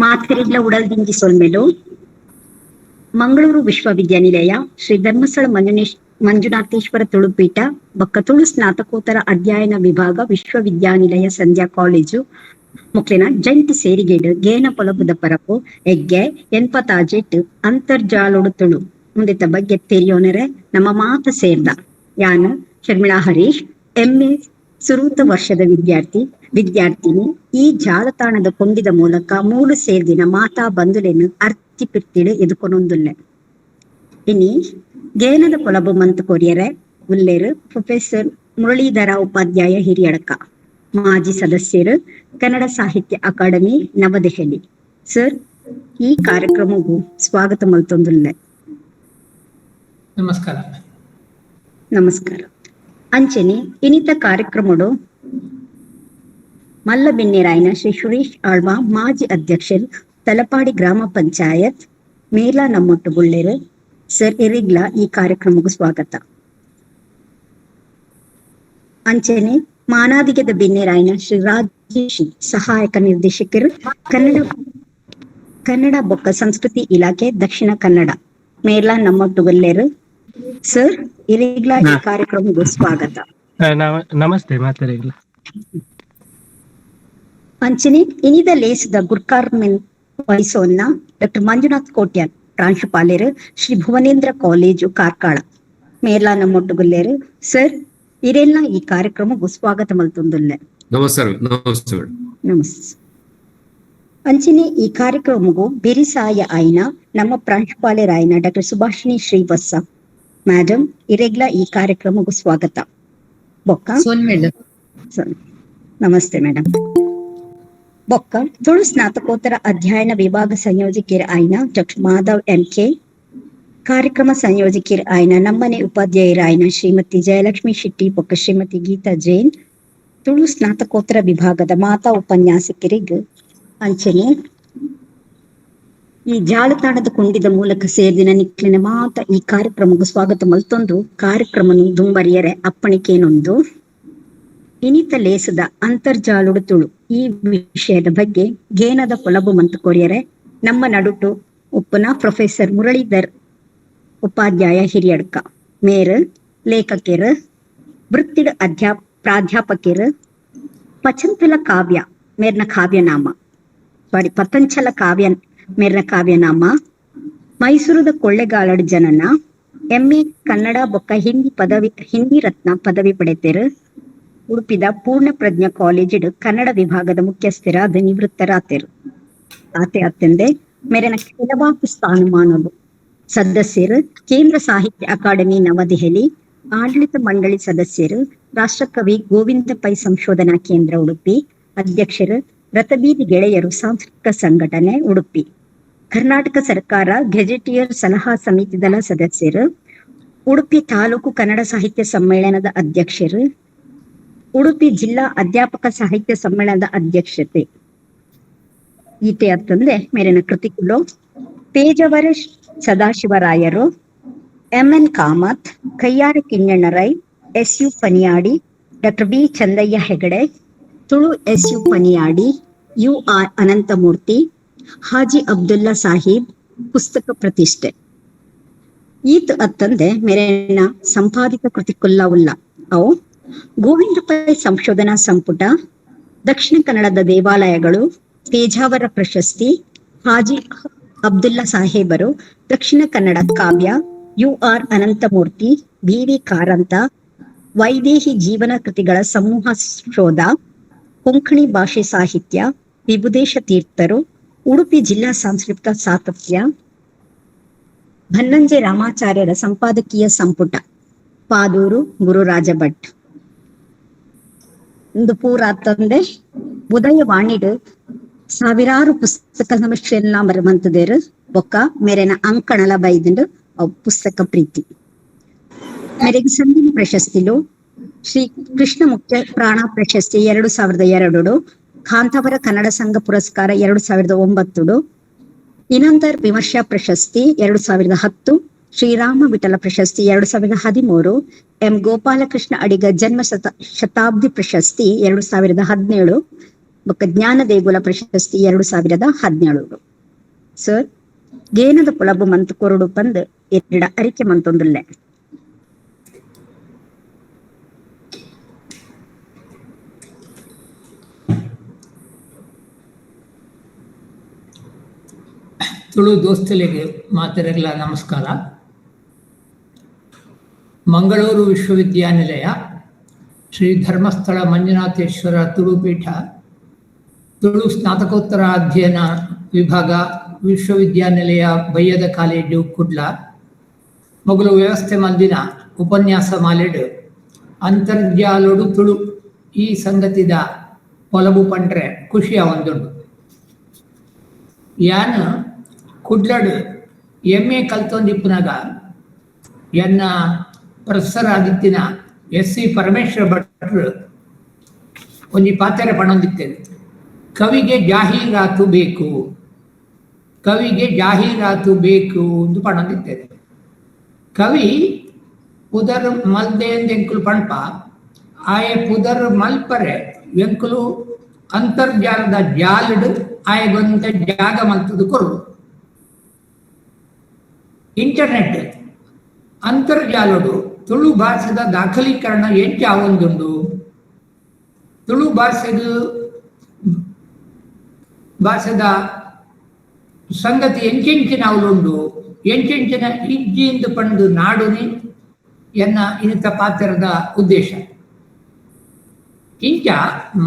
ಮಾತೆರಿಗ್ಲ ಉಡಲ್ದಿಂಜಿ ಸೊಲ್ಮೆಲು ಮಂಗಳೂರು ವಿಶ್ವವಿದ್ಯಾನಿಲಯ ಶ್ರೀ ಧರ್ಮಸ್ಥಳ ಮಂಜುನಾಥೇಶ್ವರ ತುಳುಪೀಠ ಬೊಕ್ಕ ತುಳು ಸ್ನಾತಕೋತ್ತರ ಅಧ್ಯಯನ ವಿಭಾಗ ವಿಶ್ವವಿದ್ಯಾನಿಲಯ ಸಂಧ್ಯಾ ಕಾಲೇಜು ಮುಕ್ಲಿನ ಜಂಟಿ ಸೇರಿಗೇಡು ಗೇನ ಪೊಲಬುದ ಪರಪು ಎಗ್ಗೆ ಎನ್ಪತಾಜೆಟ್ ಅಂತರ್ಜಾಲೋಡು ತುಳು ಮುಂದಿತ ಬಗ್ಗೆ ತೆರಿಯೋನರೆ ನಮ್ಮ ಮಾತ ಸೇರ್ದ ಯಾನು ಶರ್ಮಿಳಾ ಹರೀಶ್ ಎಂಎ ಸುರೂತ ವರ್ಷದ ವಿದ್ಯಾರ್ಥಿನಿ ಈ ಜಾಲತಾಣದ ಕೊಂಡಿದ ಮೂಲಕ ಮೂಲು ಸೇರ್ದಿನ ಮಾತಾ ಬಂಧುಲೇನು ಅರ್ತಿ ಪಿರ್ತಿಡು ಎದುಕೊನೊಂದುಲ್ಲೆ. ಇನಿ ಗೇನದ ಪೊಲಬು ಮಂತ್ ಕೊರಿಯರೆ ಉಲ್ಲೇರು ಪ್ರೊಫೆಸರ್ ಮುರಳೀಧರ ಉಪಾಧ್ಯಾಯ ಹಿರಿಯಡಕ, ಮಾಜಿ ಸದಸ್ಯರು, ಕನ್ನಡ ಸಾಹಿತ್ಯ ಅಕಾಡೆಮಿ, ನವದೆಹಲಿ. ಸರ್, ಈ ಕಾರ್ಯಕ್ರಮಕ್ಕೂ ಸ್ವಾಗತ ಮಲ್ತೊಂದುಲ್ಲೆ. ನಮಸ್ಕಾರ. ನಮಸ್ಕಾರ. ಅಂಚನೆ ಇನಿತ ಕಾರ್ಯಕ್ರಮಡು ಮಲ್ಲ ಬೆನ್ನಿರಾಯನ ಶ್ರೀ ಸುರೇಶ್ ಆಳ್ವಾ, ಮಾಜಿ ಅಧ್ಯಕ್ಷರು, ತಲಪಾಡಿ ಗ್ರಾಮ ಪಂಚಾಯತ್, ಮೇಲಾ ನಮ್ಮೊಟ್ಟು ಬುಳ್ಳೇರು. ಸರ್, ಎರಿಗ್ಲಾ ಈ ಕಾರ್ಯಕ್ರಮಕ್ಕೂ ಸ್ವಾಗತ. ಅಂಚನೆ ಮಾನಾದಿಗೆದ ಬೆನ್ನಿರಾಯನ ಶ್ರೀ ರಾಜೇಶಿ, ಸಹಾಯಕ ನಿರ್ದೇಶಕರು, ಕನ್ನಡ ಕನ್ನಡ ಬೊಕ್ಕ ಸಂಸ್ಕೃತಿ ಇಲಾಖೆ, ದಕ್ಷಿಣ ಕನ್ನಡ, ಮೇಲಾ ನಮ್ಮೊಟ್ಟು ಬುಲ್ಲೇರು. ಸರ್, ಇರಿಗ್ಲಾ ಈ ಕಾರ್ಯಕ್ರಮಕ್ಕೂ ಸ್ವಾಗತ. ನಮಸ್ತೆ ಮಾತಾಡಿಗ್ಲ. ಅಂಚನೆ ಇನಿದ ಲೇಸದ ಗುರ್ಕಾರ್ಮೆನ್ ವಹಿಸೋನ್ನ ಡಾಕ್ಟರ್ ಮಂಜುನಾಥ್ ಕೋಟ್ಯಾನ್, ಪ್ರಾಂಶುಪಾಲರು, ಶ್ರೀ ಭುವನೇಂದ್ರ ಕಾಲೇಜು, ಕಾರ್ಕಳ, ಮೇಲಾ ನಮ್ಮೊಟ್ಟುಗುಲ್ಲೇರು. ಸರ್, ಇರೆಲ್ಲ ಈ ಕಾರ್ಯಕ್ರಮಕ್ಕೂ ಸ್ವಾಗತ ಮಲ್ತೊಂದುಲ್ಲೆ. ನಮಸ್ಕಾರ. ನಮಸ್ತೆ. ನಮಸ್ತೆ. ಅಂಚನೆ ಈ ಕಾರ್ಯಕ್ರಮಗೂ ಬಿರಿಸಾಯ ಆಯ್ನ ನಮ್ಮ ಪ್ರಾಂಶುಪಾಲರಾಯನ ಡಾಕ್ಟರ್ ಸುಭಾಷಿಣಿ ಶ್ರೀವತ್ಸ ಮೇಡಮ್, ಇರೆಗ್ಲ ಈ ಕಾರ್ಯಕ್ರಮಕ್ಕೂ ಸ್ವಾಗತ. ಬೊಕ್ಕ ನಮಸ್ತೆ ಮೇಡಮ್. ಬೊಕ್ಕ ತುಳು ಸ್ನಾತಕೋತ್ತರ ಅಧ್ಯಯನ ವಿಭಾಗ ಸಂಯೋಜಕಿಯರ ಆಯ್ನ doctor Madhav M K, ಕಾರ್ಯಕ್ರಮ ಸಂಯೋಜಕಿಯರ ಆಯ್ನ ನಮ್ಮನೆ ಉಪಾಧ್ಯಾಯರ ಆಯ್ನ ಶ್ರೀಮತಿ ಜಯಲಕ್ಷ್ಮಿ ಶೆಟ್ಟಿ ಬೊಕ್ಕ ಶ್ರೀಮತಿ ಗೀತಾ ಜೈನ್, ತುಳು ಸ್ನಾತಕೋತ್ತರ ವಿಭಾಗದ ಮಾತಾ ಉಪನ್ಯಾಸಕರಿಗೆ, ಅಂಚನೆ ಈ ಜಾಲತಾಣದ ಕೊಂಡಿದ ಮೂಲಕ ಸೇರಿದಿನ ನಿಕ್ಲಿನ ಮಾತ ಈ ಕಾರ್ಯಕ್ರಮಕ್ಕೆ ಸ್ವಾಗತ ಮಲ್ತೊಂದು ಕಾರ್ಯಕ್ರಮನು ದುಂಬರಿಯರೆ ಅಪ್ಪಣಿಕೇನೊಂದು. ಇನಿತ ಲೇಸದ ಅಂತರ್ಜಾಲುಡು ತುಳು ಈ ವಿಷಯದ ಬಗ್ಗೆ ಗೇನದ ಪೊಲಬು ಮಂತು ಕೊರಿಯರೆ ನಮ್ಮ ನಡುಟು ಉಪ್ಪುನ ಪ್ರೊಫೆಸರ್ ಮುರಳೀಧರ್ ಉಪಾಧ್ಯಾಯ ಹಿರಿಯಡ್ಕ ಮೇರು, ಲೇಖಕಿಯರು, ವೃತ್ತಿಡ ಪ್ರಾಧ್ಯಾಪಕಿಯರು, ಪಚಂತಲ ಕಾವ್ಯ ಮೇರ್ನ ಕಾವ್ಯನಾಮ, ಸಾರಿ ಪತಂಚಲ ಕಾವ್ಯ ಮೇರ್ನ ಕಾವ್ಯನಾಮ, ಮೈಸೂರದ ಕೊಳ್ಳೆಗಾಲಡ್ ಜನನ, ಎಂಎ ಕನ್ನಡ ಬೊಕ್ಕ ಹಿಂದಿ ಪದವಿ, ಹಿಂದಿ ರತ್ನ ಪದವಿ ಪಡೆತೇರು, ಉಡುಪಿದ ಪೂರ್ಣ ಪ್ರಜ್ಞಾ ಕಾಲೇಜಿಡ್ ಕನ್ನಡ ವಿಭಾಗದ ಮುಖ್ಯಸ್ಥರಾದ ನಿವೃತ್ತರಾತೆರು. ಆತೆ ಅತ್ತೆಂದೆ ಮೇರೆನ ಕೆಲವಾಕು ಸ್ಥಾನಮಾನಲು ಸದಸ್ಯರು, ಕೇಂದ್ರ ಸಾಹಿತ್ಯ ಅಕಾಡೆಮಿ ನವದೆಹಲಿ, ಆಡಳಿತ ಮಂಡಳಿ ಸದಸ್ಯರು, ರಾಷ್ಟ್ರಕವಿ ಗೋವಿಂದ ಪೈ ಸಂಶೋಧನಾ ಕೇಂದ್ರ ಉಡುಪಿ ಅಧ್ಯಕ್ಷರು, ರಥಬೀದಿ ಗೆಳೆಯರು ಸಾಂಸ್ಕೃತಿಕ ಸಂಘಟನೆ ಉಡುಪಿ, ಕರ್ನಾಟಕ ಸರ್ಕಾರ ಗೆಜೆಟಿಯರ್ ಸಲಹಾ ಸಮಿತಿದಲ ಸದಸ್ಯರು, ಉಡುಪಿ ತಾಲೂಕು ಕನ್ನಡ ಸಾಹಿತ್ಯ ಸಮ್ಮೇಳನದ ಅಧ್ಯಕ್ಷರು, ಉಡುಪಿ ಜಿಲ್ಲಾ ಅಧ್ಯಾಪಕ ಸಾಹಿತ್ಯ ಸಮ್ಮೇಳನದ ಅಧ್ಯಕ್ಷತೆ. ಈತೆ ಅಂತಂದ್ರೆ ಮೇಲಿನ ಕೃತಿಗಳು Pejawar ಸದಾಶಿವರಾಯರು, M N Kamath, Kayyara Kinhanna Rai, S U Paniyadi, doctor B Chandaiah Hegde, Tulu S U Paniyadi, U R Ananthamurthy, Haji Abdulla Sahib, ಪುಸ್ತಕ ಪ್ರತಿಷ್ಠೆ. ಈತ ಅತ್ತಂದೆ ಮೇರೆನ ಸಂಪಾದಿತ ಕೃತಿಕುಲ್ಲ ಉಲ್ಲ ಅವು ಗೋವಿಂದ ಪೈ ಸಂಶೋಧನಾ ಸಂಪುಟ, ದಕ್ಷಿಣ ಕನ್ನಡದ ದೇವಾಲಯಗಳು, ಪೇಜಾವರ ಪ್ರಶಸ್ತಿ, ಹಾಜಿ ಅಬ್ದುಲ್ಲಾ ಸಾಹೇಬರು, ದಕ್ಷಿಣ ಕನ್ನಡ ಕಾವ್ಯ, you are Ananthamurthy, B V Karanth, Vaidehi ಜೀವನ ಕೃತಿಗಳ ಸಮೂಹ ಶೋಧ, ಕೊಂಕಣಿ ಭಾಷೆ ಸಾಹಿತ್ಯ, ವಿಭುದೇಶ ತೀರ್ಥರು, ಉಡುಪಿ ಜಿಲ್ಲಾ ಸಾಂಸ್ಕೃತಿಕ ಸಾತತ್ಯ, ಬನ್ನಂಜೆ ರಾಮಾಚಾರ್ಯರ ಸಂಪಾದಕೀಯ ಸಂಪುಟ, ಪಾದೂರು ಗುರುರಾಜ ಭಟ್. ಒಂದು ಪೂರ ತಂದೆ ಉದಯವಾಣಿಡು ಸಾವಿರಾರು ಪುಸ್ತಕ ಸಮೀಕ್ಷೆಯನ್ನ ಬರಮಂತದೇರು ಬೊಕ್ಕ ಮೇರೆನ ಅಂಕಣಲ ಬೈದಿಂಡು ಅವು ಪುಸ್ತಕ ಪ್ರೀತಿ. ಮೇರೆಗೆ ಸಂದಿನ ಪ್ರಶಸ್ತಿಲು ಶ್ರೀ ಕೃಷ್ಣ ಮುಖ್ಯ ಪ್ರಾಣ ಪ್ರಶಸ್ತಿ 2002, ಕಾಂತಾವರ ಕನ್ನಡ ಸಂಘ ಪುರಸ್ಕಾರ 2009, ಇನಂದರ್ ವಿಮರ್ಶಾ ಪ್ರಶಸ್ತಿ 2010, ಶ್ರೀರಾಮ ವಿಠಲ ಪ್ರಶಸ್ತಿ 2013, ಎಂ ಗೋಪಾಲಕೃಷ್ಣ ಅಡಿಗ ಜನ್ಮ ಶತಾಬ್ದಿ ಪ್ರಶಸ್ತಿ 2017, ಬೊಕ್ಕ ಜ್ಞಾನ ದೇಗುಲ ಪ್ರಶಸ್ತಿ 2017. ಸರ್ ಗೇನದ ಪೊಲಬು ಮಂತ್ ಕೊರಡು ಪಂದ್ ಎರಡ ಅರಿಕೆ ಮಂತೊಂದುಲ್ಲೆ. ತುಳು ದೋಸ್ತಲಿಗೆ ಮಾತೆರೆಗ್ಲ ನಮಸ್ಕಾರ. ಮಂಗಳೂರು ವಿಶ್ವವಿದ್ಯಾನಿಲಯ ಶ್ರೀ ಧರ್ಮಸ್ಥಳ ಮಂಜುನಾಥೇಶ್ವರ ತುಳುಪೀಠ ತುಳು ಸ್ನಾತಕೋತ್ತರ ಅಧ್ಯಯನ ವಿಭಾಗ ವಿಶ್ವವಿದ್ಯಾನಿಲಯ ಬಯ್ಯದ ಕಾಲೇಜು ಕುಡ್ಲ ಮೊಗಲು ವ್ಯವಸ್ಥೆ ಮಂದಿನ ಉಪನ್ಯಾಸ ಮಾಲೆಡು ಅಂತರ್ಜಾಲೋಡು ತುಳು ಈ ಸಂಗತಿದ ಪೊಲಬು ಪಂಡ್ರೆ ಖುಷಿಯ ಒಂದುಂಡು. ಯಾನು ಕುಡ್ಲಡು ಎಂ ಎ ಕಲ್ತೊಂದಿಪ್ಪುನಾಗ ಎನ್ನ ಪ್ರೊಫೆಸರ್ ಆದಿತ್ತಿನ ಎಸ್ ಸಿ ಪರಮೇಶ್ವರ ಭಟ್ರು ಒಂಜಿ ಪಾತೆರೆ ಪಣೊಂದಿತ್ತೇನೆ. ಕವಿಗೆ ಜಾಹೀರಾತು ಬೇಕು, ಕವಿಗೆ ಜಾಹೀರಾತು ಬೇಕು ಎಂದು ಪಣೊಂದಿತ್ತೇನೆ. ಕವಿ ಪುದರ್ ಮಲ್ದೆ ಎಂಕುಲು ಪಣಪ, ಆಯೆ ಪುದರ್ ಮಲ್ಪರೆ ಎಂಕುಲು ಅಂತರ್ಜಾಲದ ಜಾಲಡು ಆಯಗೊಂತ ಜಾಗ ಮಲ್ತದು ಕೊರು. ಇಂಟರ್ನೆಟ್ ಅಂತರ್ಜಾಲಡು ತುಳು ಭಾಷೆದ ದಾಖಲೀಕರಣ ಎಂಚ ಆವೊಂದುಂಡು, ತುಳು ಭಾಷೆದ ಸಂಗತಿ ಎಂಚೆಂಚಿನ ಅವಲುಂಡು, ಎಂಚೆಂಚಿನ ಇಜ್ಜಿಂದು ಪಂಡು ನಾಡುನಿ ಎನ್ನ ಇನಿತ ಪಾತ್ರದ ಉದ್ದೇಶ. ಇಂಚ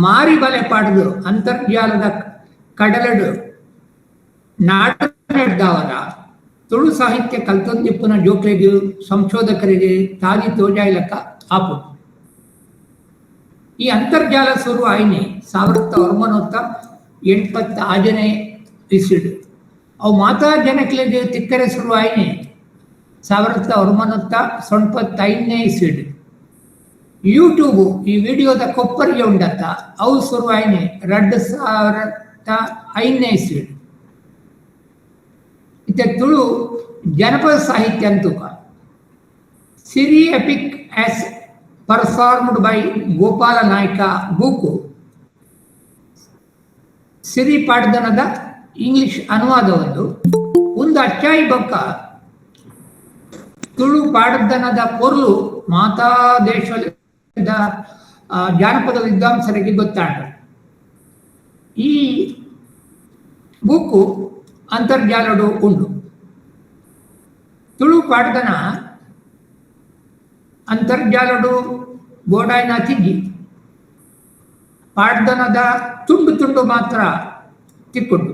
ಮಾರಿ ಬಲೆ ಪಾಡುದು ಅಂತರ್ಜಾಲದ ಕಡಲಡು ನಾಡವರ ತುಳು ಸಾಹಿತ್ಯ ಕಲ್ತೊಂದಿಪ್ಪುನ ಜೋಕ್ಲೆಗ್ ಸಂಶೋಧಕರಿಗೆ ತಾದಿ ತೋಜಾಯಿಲಕ್ಕ ಆಪು. ಈ ಅಂತರ್ಜಾಲ ಸುರು ಆಯ್ನಿ 1986 ಇಸ್ವಿಡು. ಅವು ಮಾತಾ ಜನಕ್ಲೆಗ್ ತಿಕ್ಕರೆ ಶುರು ಆಯ್ನಿ 1995 ಇಸ್ವಿಡು. ಯೂಟ್ಯೂಬು ಈ ವಿಡಿಯೋದ ಕೊಪ್ಪರಿಗೆ ಉಂಡತ್ತ ಅವು ಶುರು ಆಯ್ನಿ 2005 ಇಸ್ವಿಡು. ಇತ್ತೆ ತುಳು ಜನಪದ ಸಾಹಿತ್ಯ ಅಂತೂಕ Siri epic as performed by Gopala Nayaka book Siri ಪಾಡ್ದನದ English ಅನುವಾದ ಒಂದು ಒಂದು ಅಚ್ಚಾಯಿ ಬೊಕ್ಕ ತುಳು ಪಾಡ್ದನದ ಪೊರ್ಲು ಮಾತಾ ದೇಶದ ಜಾನಪದ ವಿದ್ವಾಂಸರಿಗೆ ಗೊತ್ತಾಂಡ. ಈ ಬುಕ್ಕು ಅಂತರ್ಜಾಲಡು ಉಂಡು. ತುಳು ಪಾಡ್ದನ ಅಂತರ್ಜಾಲಡು ಬೋಡಾಯ್ನ ತಿಗ್ಗಿ ಪಾಡ್ದನದ ತುಂಡು ತುಂಡು ಮಾತ್ರ ತಿಕ್ಕೊಂಡು.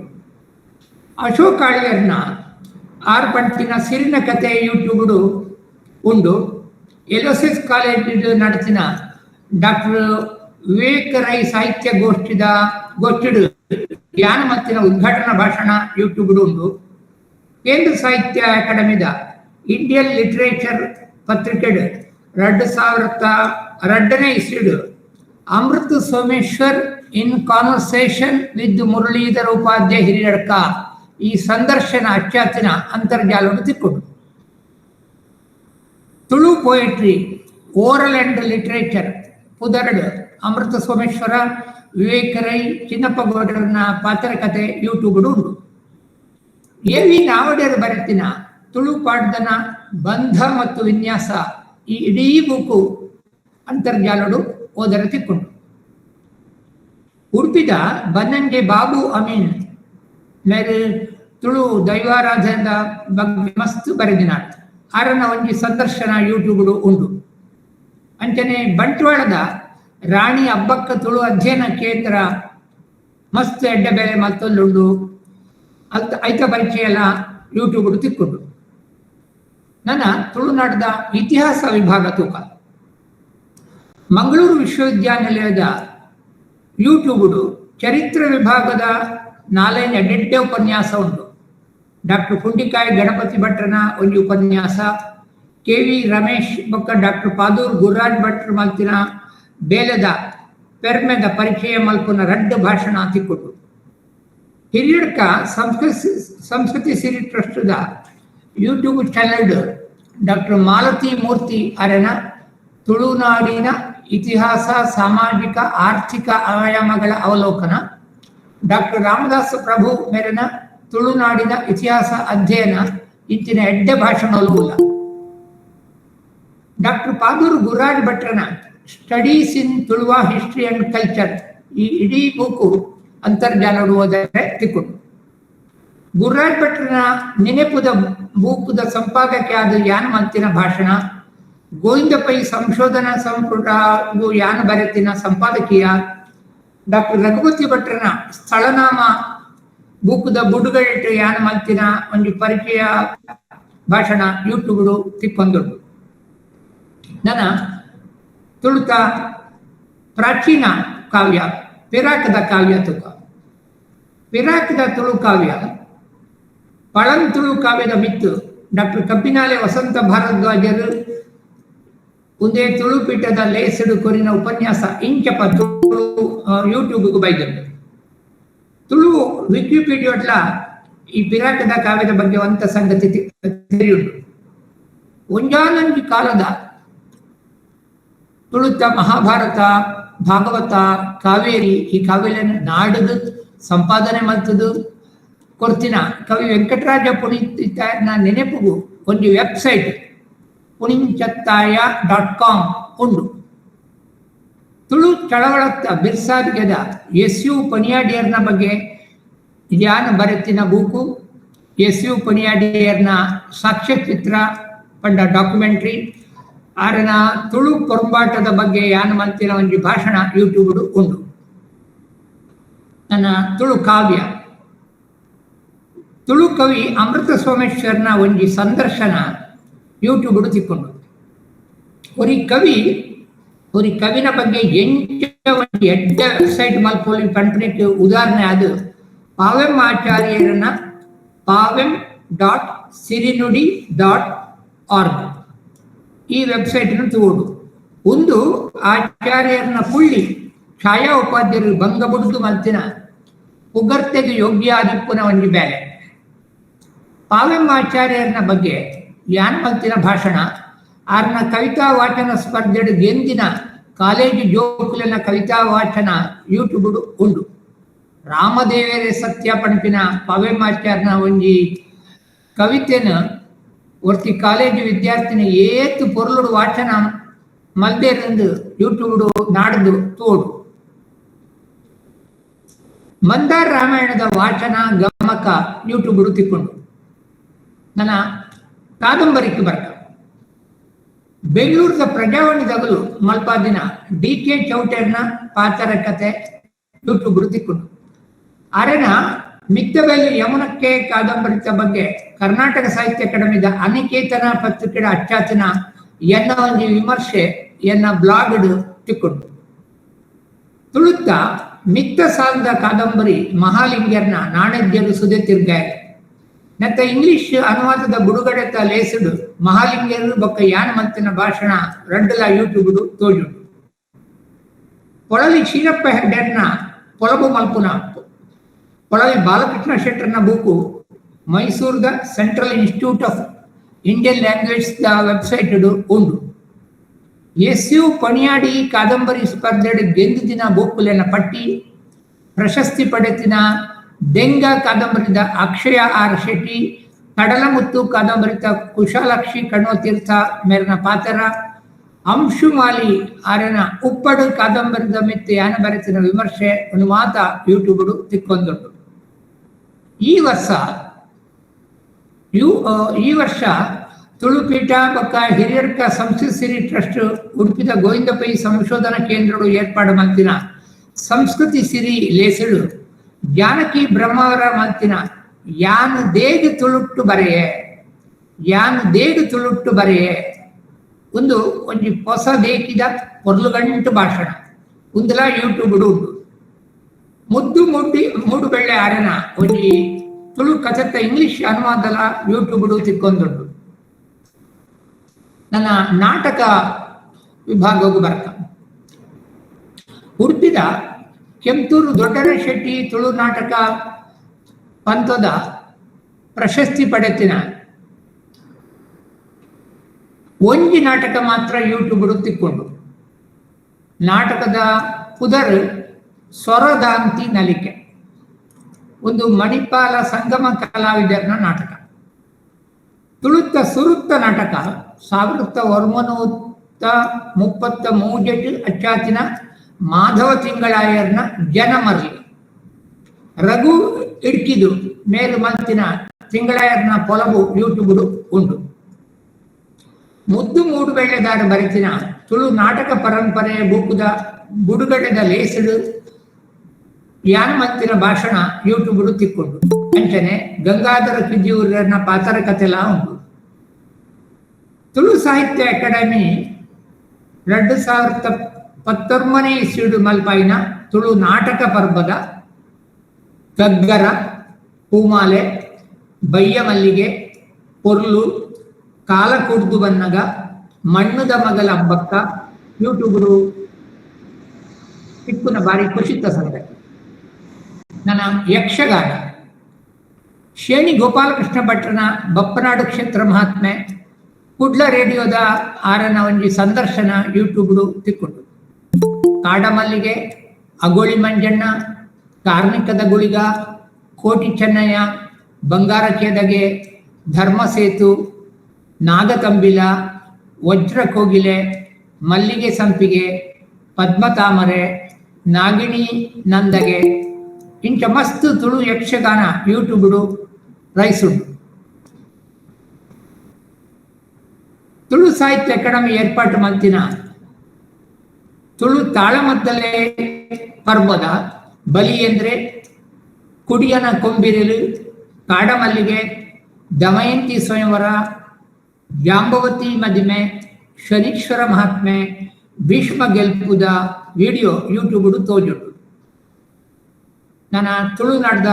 ಅಶೋಕ್ ಆಳ್ಯರ್ನ ಆರ್ ಪಂಟಿನ ಸಿರಿನ ಕತೆ ಯೂಟ್ಯೂಬ್ಡು ಉಂಡು. ಎಲ್.ಎಸ್.ಎಸ್ ಕಾಲೇಜ್ ನಡೆಸಿನ ಡಾಕ್ಟರ್ ವಿವೇಕ ರೈ ಸಾಹಿತ್ಯ ಗೋಷ್ಠಿಡು ಜ್ಞಾನ ಮತ್ತಿನ ಉದ್ಘಾಟನಾ ಭಾಷಣ ಯೂಟ್ಯೂಬ್ಡು ಉಂಡು. ಕೇಂದ್ರ ಸಾಹಿತ್ಯ ಅಕಾಡೆಮಿದ ಇಂಡಿಯನ್ ಲಿಟರೇಚರ್ ಪತ್ರಿಕೆಡು 2002 ಇಸ್ವಿಡು Amrit Someshwar in conversation with Muralidhar Upadhyaya Hiriyadka ಈ ಸಂದರ್ಶನ ಅಚ್ಚಾತಿನ ಅಂತರ್ಜಾಲವನ್ನು ತಿಕ್ಕೊಂಡು. Tulu poetry oral and literature ಪುದರಡು ಅಮೃತ ಸೋಮೇಶ್ವರ ವಿವೇಕ ರೈ ಚಿನ್ನಪ್ಪ ಗೌಡರನ್ನ ಪಾತ್ರ ಕತೆ ಯೂಟ್ಯೂಬ್ಡು ಉಂಡು. ಎ ವಿ ನಾವಡೆಯರು ಬರೆತಿನ ತುಳು ಪಾಡ್ದನ ಬಂಧ ಮತ್ತು ವಿನ್ಯಾಸ ಈ ಇಡೀ ಬುಕ್ಕು ಅಂತರ್ಜಾಲಡು ಓದರ ತಿಕ್ಕೊಂಡು. ಉಡುಪಿದ ಬನ್ನಂಜೆ ಬಾಬು ಅಮೀನ್ ಮೇರೆ ತುಳು ದೈವಾರಾಧನದ ಬಗ್ಗೆ ಮಸ್ತ್ ಬರೆದಿನ ಆರನ ಒಂಜಿ ಸಂದರ್ಶನ ಯೂಟ್ಯೂಬ್ಡು ಉಂಡು. ಅಂಚನೆ ಬಂಟ್ವಾಳದ ರಾಣಿ ಅಬ್ಬಕ್ಕ ತುಳು ಅಧ್ಯಯನ ಕೇಂದ್ರ ಮಸ್ತ್ ಎಡ್ಡೆ ಬೇಲೆ ಮತ್ತೊಂದುಂಡು. ಅಲ್ತ ಐತ ಪರಿಚಯ ಎಲ್ಲ ಯೂಟ್ಯೂಬ್ಡು ತಿಕ್ಕೊಂಡು. ನನ್ನ ತುಳುನಾಡದ ಇತಿಹಾಸ ವಿಭಾಗ ತೂಕ ಮಂಗಳೂರು ವಿಶ್ವವಿದ್ಯಾನಿಲಯದ ಯೂಟ್ಯೂಬ್ಡು ಚರಿತ್ರೆ ವಿಭಾಗದ ನಾಲ್ಕೈದು ಎಡ್ಡೆಡ್ಡೆ ಉಪನ್ಯಾಸ ಉಂಟು. ಡಾಕ್ಟರ್ ಪುಂಡಿಕಾಯಿ ಗಣಪತಿ ಭಟ್ರನ ಒಂದು ಉಪನ್ಯಾಸ, ಕೆ ವಿ ರಮೇಶ್ ಬೊಕ್ಕ ಡಾಕ್ಟರ್ ಪಾದೂರ್ ಗುರುರಾಜ್ ಭಟ್ರ ಮಲ್ತಿನ ಬೇಲೆದ ಪೆರ್ಮೆದ ಪರಿಚಯ ಮಲ್ಪುನ ರಡ್ಡು ಭಾಷಣ ತಿಕ್ಕೊಟ್ಟು. ಹಿರಿಯಡ್ಕ ಸಂಸ್ಕೃತಿ ಸಿರಿ ಟ್ರಸ್ಟ್ದ YouTube channel doctor Malathi Murthy ಅರೆನ ತುಳುನಾಡಿನ ಇತಿಹಾಸ ಸಾಮಾಜಿಕ ಆರ್ಥಿಕ ಆಯಾಮಗಳ ಅವಲೋಕನ Doctor Ramdas ಪ್ರಭು ಮೇರೆನ ತುಳುನಾಡಿನ ಇತಿಹಾಸ ಅಧ್ಯಯನ ಇಂಚಿನ ಎಡ್ಡೆ ಭಾಷಣವೂ ಇಲ್ಲ. ಡಾಕ್ಟರ್ ಪಾದೂರು ಗುರುರಾಜ್ ಭಟ್ರನ studies in Tuluva history and culture ಈ ಇಡೀ ಬುಕ್ಕು ಅಂತರ್ಜಾಲಡು ಓದರೆ ತಿಕ್ಕುಂಡು. ಗುರುರಾಜ್ ಭಟ್ರನ ನೆನೆಪುದ ಬೂಕುದ ಸಂಪಾದಕ ಆದ ಯಾನ ಮಂತಿನ ಭಾಷಣ, ಗೋವಿಂದ ಪೈ ಸಂಶೋಧನಾ ಸಂಪುಟ ಯಾನ ಬರೆತಿನ ಸಂಪಾದಕೀಯ, ಡಾಕ್ಟರ್ ರಘುಪತಿ ಭಟ್ರನ ಸ್ಥಳನಾಮ ಬೂಕುದ ಬುಡುಗಟ್ಟು ಯಾನ ಮಂತಿನ ಒಂದು ಪರಿಚಯ ಭಾಷಣ ಯೂಟ್ಯೂಬ್ ತಿಕ್ಕೊಂದುಂಡು. ನನ್ನ ತುಳುತ ಪ್ರಾಚೀನ ಕಾವ್ಯ ಪಿರಾಕದ ಕಾವ್ಯ ತುಕ ಪಿರಾಕದ ತುಳು ಕಾವ್ಯ ಪಳಂತುಳು ಕಾವ್ಯದ ಮಿತ್ತು ಡಾಕ್ಟರ್ ಕಬ್ಬಿನಾಲೆ ವಸಂತ ಭಾರದ್ವಾಜರು ಒಂದೇ ತುಳುಪೀಠದ ಲೇಸಡು ಕೊರಿನ ಉಪನ್ಯಾಸ ಇಂಚಪ ತುಳು ಯೂಟ್ಯೂಬ್ಗೂ ಬೈದರು. ತುಳು ವಿಕಿಪೀಡಿಯೋಟ್ಲ ಈ ಪಿರಾಕದ ಕಾವ್ಯದ ಬಗ್ಗೆ ಒಂತ ಸಂಗತಿ ತಿಳಿಯುಂಟು. ಒಂಜಾನೊಂಜಿ ಕಾಲದ ತುಳುತ ಮಹಾಭಾರತ, ಭಾಗವತ, ಕಾವೇರಿ ಈ ಕಾವ್ಯలను ನಾಡದು ಸಂಪಾದನೆ ಮಲ್ತದು ಕೊರ್ತಿನ ಕವಿ ವೆಂಕಟರಾಜ ಪುಣಿತಾಯನ ನೆನಪುಗು ಒಂದು ವೆಬ್ಸೈಟ್ ಪುಣಿಂಚತ್ತಾಯ.com ಉಂಡು. ತುಳು ಚಳವಳತ್ತ ಬಿರ್ಸಾದಿಗೆದ ಎಸ್ ಯು ಪಣಿಯಾಡಿಯರ್ನ ಬಗ್ಗೆ ಯಾನ ಬರೆತಿನ book, S U ಪಣಿಯಾಡಿಯರ್ನ ಸಾಕ್ಷ್ಯಚಿತ್ರ ಪಂಡ ಡಾಕ್ಯುಮೆಂಟ್ರಿ, ಆರನ ತುಳು ಪೊರಂಬಾಟದ ಬಗ್ಗೆ ಯಾನ ಮಂತಿನ ಒಂಜಿ ಭಾಷಣ ಯೂಟ್ಯೂಬ್ ಉಂಡು. ನನ್ನ ತುಳು ಕಾವ್ಯ ತುಳು ಕವಿ ಅಮೃತ ಸೋಮೇಶ್ವರನ ಒಂಜಿ ಸಂದರ್ಶನ ಯೂಟ್ಯೂಬ್ ತಿಕ್ಕೊಂಡು. ಒರಿ ಕವಿ ಒರಿ ಕವಿನ ಬಗ್ಗೆ ಎಂಚ ಒಂಜಿ ಎಡ್ಡೆ ವೆಬ್ಸೈಟ್ ಮಲ್ಪೊಲಿ ಪನ್ಪುನೆಕ್ ಉದಾಹರಣೆ ಅದು ಪಾವೆಂ ಆಚಾರ್ಯರನ್ನ pavem.sirinudi.org ಈ ವೆಬ್ಸೈಟ್ ತೂವೊಡು. ಒಂದು ಆಚಾರ್ಯರನ್ನ ಪುಳ್ಳಿ ಛಾಯಾ ಉಪಾಧ್ಯರು ಭಂಗ ಬುಡುದು ಮಲ್ತಿನ ಪುಗರ್ತೆಗೆ ಯೋಗ್ಯ ಆದಿಪ್ಪುನ ಒಂಜಿ ಬೇಲೆ. ಪಾವೆಂ ಆಚಾರ್ಯರನ ಬಗ್ಗೆ ಯಾನ್ ಮಲ್ತಿನ ಭಾಷಣ, ಆರ್ನ ಕವಿತಾ ವಾಚನ ಸ್ಪರ್ಧೆಡ್ ಗೆಂದಿನ ಕಾಲೇಜು ಜೋಕುಲೆನ ಕವಿತಾ ವಾಚನ ಯೂಟ್ಯೂಬ್ ಉಂಡು. ರಾಮದೇವರೇ ಸತ್ಯ ಪಣಪಿನ ಪಾವೆಂ ಆಚಾರ್ಯನ ಒಂಜಿ ಕವಿತೆನ ಒರ್ತಿ ಕಾಲೇಜು ವಿದ್ಯಾರ್ಥಿನಿ ಏತು ಪೊರ್ಲುಡು ವಾಚನ ಮಲ್ದೇರಂದು ಯೂಟ್ಯೂಬ್ ನಾಡ್ದು ತೋಡು. ಮಂದಾರ ರಾಮಾಯಣದ ವಾಚನ ಗಮಕ ಯೂಟ್ಯೂಬ್ ತಿಕ್ಕೊಂಡು. ನನ್ನ ಕಾದಂಬರಿக்கு ಬರ್ಕ ಬೆಂಗಳೂರದ ಪ್ರಜಾವಾಣಿದಗಲು ಮಲ್ಪಾದಿನ ಡಿ ಕೆ ಚೌಟೆರ್ನ ಪಾತರ ಕತೆ ಯೂಟ್ಯೂಬ್ ತಿಕ್ಕೊಂಡು. ಅರೆನ ಮಿತ್ತಬೆಲೆ ಯಮುನಕ್ಕೆ ಕಾದಂಬರಿತ ಬಗ್ಗೆ ಕರ್ನಾಟಕ ಸಾಹಿತ್ಯ ಅಕಾಡೆಮಿದ ಅನಿಕೇತನ ಪತ್ರಿಕೆಯ ಅಚ್ಚಾತಿನ ಎನ್ನ ಒಂಜಿ ವಿಮರ್ಶೆ ಎನ್ನ ಬ್ಲಾಗ್ ತಿಕ್ಕೊಂಡು. ತುಳುತ್ತ ಮಿತ್ತ ಸಾಲದ ಕಾದಂಬರಿ ಮಹಾಲಿಂಗರ್ನ ನಾಣೆದ್ಯರು ಸುದೆ ತಿರ್ಗಾಯ ನತ್ತ ಇಂಗ್ಲಿಷ್ ಅನುವಾದದ ಬುಡುಗಡೆತ ಲೇಸುಡು ಮಹಾಲಿಂಗರು ಬೊಕ್ಕ ಯಾನ ಮಂತಿನ ಭಾಷಣ ರಡ್ಡಲ ಯೂಟ್ಯೂಬ್ ತೋಜುಂಡು. ಪೊಳಲಿ ಕ್ಷೀರಪ್ಪ ಹೆಗ್ಡೆರ್ನ ಪೊಲಬು ಮಲ್ಪುನ ಪೊಳಲಿ ಬಾಲಕೃಷ್ಣ ಶೆಟ್ಟರ್ನ ಬೂಕು ಮೈಸೂರದ central institute of Indian language the website ಉಂಡು. ಎಸ್ ಯು ಪಣಿಯಾಡಿ ಕಾದಂಬರಿ ಸ್ಪರ್ಧೆಡ್ ಗೆಂದು ದಿನ ಬೂಕುಲೆನ ಪಟ್ಟಿ, ಪ್ರಶಸ್ತಿ ಪಡೆತಿನ ದೆಂಗ ಕಾದಂಬರಿದ ಅಕ್ಷಯ ಆರ್ ಶೆಟ್ಟಿ, ಕಡಲಮುತ್ತು ಕಾದಂಬರಿತ ಕುಶಾಲಾಕ್ಷಿ ಕಣ್ವತೀರ್ಥ ಮೇರಿನ ಪಾತ್ರ, ಅಂಶುಮಾಲಿ ಆರನ ಉಪ್ಪಡು ಕಾದಂಬರಿದ ಮಿತ್ತು ಯಾನ ಬರೆತಿನ ವಿಮರ್ಶೆ ಒಂದು ಮಾತ ಯೂಟ್ಯೂಬ್ ತಿಕ್ಕೊಂದುಂಡು. ಈ ವರ್ಷ ತುಳುಪೀಠ ಬೊಕ್ಕ ಹಿರಿಯರ್ಕ ಸಂಸ್ಕೃತ ಸಿರಿ ಟ್ರಸ್ಟ್ ಉಡುಪಿದ ಗೋವಿಂದ ಪೈ ಸಂಶೋಧನಾ ಕೇಂದ್ರಡು ಏರ್ಪಾಡು ಮಲ್ತಿನ ಸಂಸ್ಕೃತಿ ಸಿರಿ ಲೇಸಡು ಜಾನಕಿ ಬ್ರಹ್ಮಾವರ ಮಲ್ತಿನ ಯಾನು ದೇಗ ತುಳುಟ್ಟು ಬರೆಯೆ ಯಾನು ದೇಗ ತುಳುಟ್ಟು ಬರೆಯೆ ಒಂದು ಒಂಜಿ ಹೊಸ ದೇಕಿದ ಪೊರ್ಲುಗಂಟು ಭಾಷಣ ಒಂದಲ ಯೂಟ್ಯೂಬ್ ಉಂಡು. ಮುದ್ದು ಮುಡ್ಡಿ ಮೂಡುಬೆಳ್ಳೆ ಆರನ ಒಂಜಿ ತುಳು ಕಥೆತ ಇಂಗ್ಲಿಷ್ ಅನುವಾದಲ ಯೂಟ್ಯೂಬ್ ತಿಕ್ಕೊಂದುಂಡು. ನನ್ನ ನಾಟಕ ವಿಭಾಗಕ್ಕೂ ಬರ್ತ ಉಡುಪಿದ ಕೆಂತೂರು ದೊಡ್ಡರ ಶೆಟ್ಟಿ ತುಳು ನಾಟಕ ಪಂಥದ ಪ್ರಶಸ್ತಿ ಪಡೆತಿನ ಒಂಜಿ ನಾಟಕ ಮಾತ್ರ ಯೂಟ್ಯೂಬ್ ತಿಕ್ಕೊಂಡು. ನಾಟಕದ ಪುದರ್ ಸ್ವರದಾಂತಿ ನಲಿಕೆ. ಒಂದು ಮಣಿಪಾಲ ಸಂಗಮ ಕಲಾವಿದರ್ನ ನಾಟಕ. ತುಳುತ್ತ ಸುರುತ್ತ ನಾಟಕ 1933 ಅಚ್ಚಾತಿನ ಮಾಧವ ತಿಂಗಳಾಯರ್ನ ಜನಮರ್ಲಿ. ರಘು ಇಡ್ಕಿದು ಮೇಲು ಮಲ್ತಿನ ತಿಂಗಳಾಯರ್ನ ಪೊಲಬು ಯೂಟ್ಯೂಬ್ ಉಂಡು. ಮುದ್ದು ಮೂಡು ಬೆಳ್ಳೆದಾರ ಬರೆತಿನ ತುಳು ನಾಟಕ ಪರಂಪರೆ ಬೂಕುದ ಬುಡುಗಡೆದ ಲೇಸಡು ಯಾನ್ ಮಲ್ತಿನ ಭಾಷಣ ಯೂಟ್ಯೂಬ್ ತಿಕ್ಕೊಂಡು. ಅಂಚನೆ ಗಂಗಾಧರ ಕಿದಿಯೂರನ ಪಾತರ ಕಥೆಲಾ ಉಂಟು. ತುಳು ಸಾಹಿತ್ಯ ಅಕಾಡೆಮಿ 2019 ಇಸ್ವಿಡು ಮಲ್ಪಾಯಿನ ತುಳು ನಾಟಕ ಪರ್ಬದ ಗಗ್ಗರ, ಪೂಮಾಲೆ, ಬಯ್ಯ ಮಲ್ಲಿಗೆ, ಪೊರ್ಲು, ಕಾಲ ಕುಡ್ದು ಬನ್ನಗ, ಮಣ್ಣುದ ಮಗಲ ಅಬ್ಬಕ್ಕ ಯೂಟ್ಯೂಬರು ತಿಕ್ಕುನ ಬಾರಿ ಖುಷಿತ ಸಂಗತಿ. ನನ್ನ ಯಕ್ಷಗಾನ ಶೇಣಿ ಗೋಪಾಲಕೃಷ್ಣ ಭಟ್ರನ ಬಪ್ಪನಾಡು ಕ್ಷೇತ್ರ ಮಹಾತ್ಮೆ ಕುಡ್ಲ ರೇಡಿಯೋದ ಆರನ ಒಂಜಿ ಸಂದರ್ಶನ ಯೂಟ್ಯೂಬ್ಡು ತಿಕ್ಕೊಂಡು. ಕಾಡಮಲ್ಲಿಗೆ, ಅಗೋಳಿ ಮಂಜಣ್ಣ, ಕಾರ್ಣಿಕದ ಗುಳಿಗ, ಕೋಟಿ ಚೆನ್ನಯ್ಯ, ಬಂಗಾರ ಕೇದಗೆ, ಧರ್ಮಸೇತು, ನಾಗತಂಬಿಲ, ವಜ್ರ ಕೋಗಿಲೆ, ಮಲ್ಲಿಗೆ ಸಂಪಿಗೆ, ಪದ್ಮತಾಮರೆ, ನಾಗಿಣಿ ನಂದಗೆ ಇಂಚ ಮಸ್ತ್ ತುಳು ಯಕ್ಷಗಾನ ಯೂಟ್ಯೂಬ್ಡು ರೈಸುಂಡು. ತುಳು ಸಾಹಿತ್ಯ ಅಕಾಡೆಮಿ ಏರ್ಪಾಟು ಮಲ್ತಿನ ತುಳು ತಾಳಮದ್ದಲೆ ಪರ್ಬದ ಬಲಿ ಎಂದ್ರೆ ಕುಡಿಯನ ಕೊಂಬಿರಲು, ಕಾಡಮಲ್ಲಿಗೆ, ದಮಯಂತಿ ಸ್ವಯಂವರ, ಜಾಂಬವತಿ ಮದಿಮೆ, ಶನೀಶ್ವರ ಮಹಾತ್ಮೆ, ಭೀಷ್ಮ ಗೆಲ್ಪುದ ವಿಡಿಯೋ ಯೂಟ್ಯೂಬ್ಡು ತೋಜುಂಡು. ನನ್ನ ತುಳುನಾಡ್ದ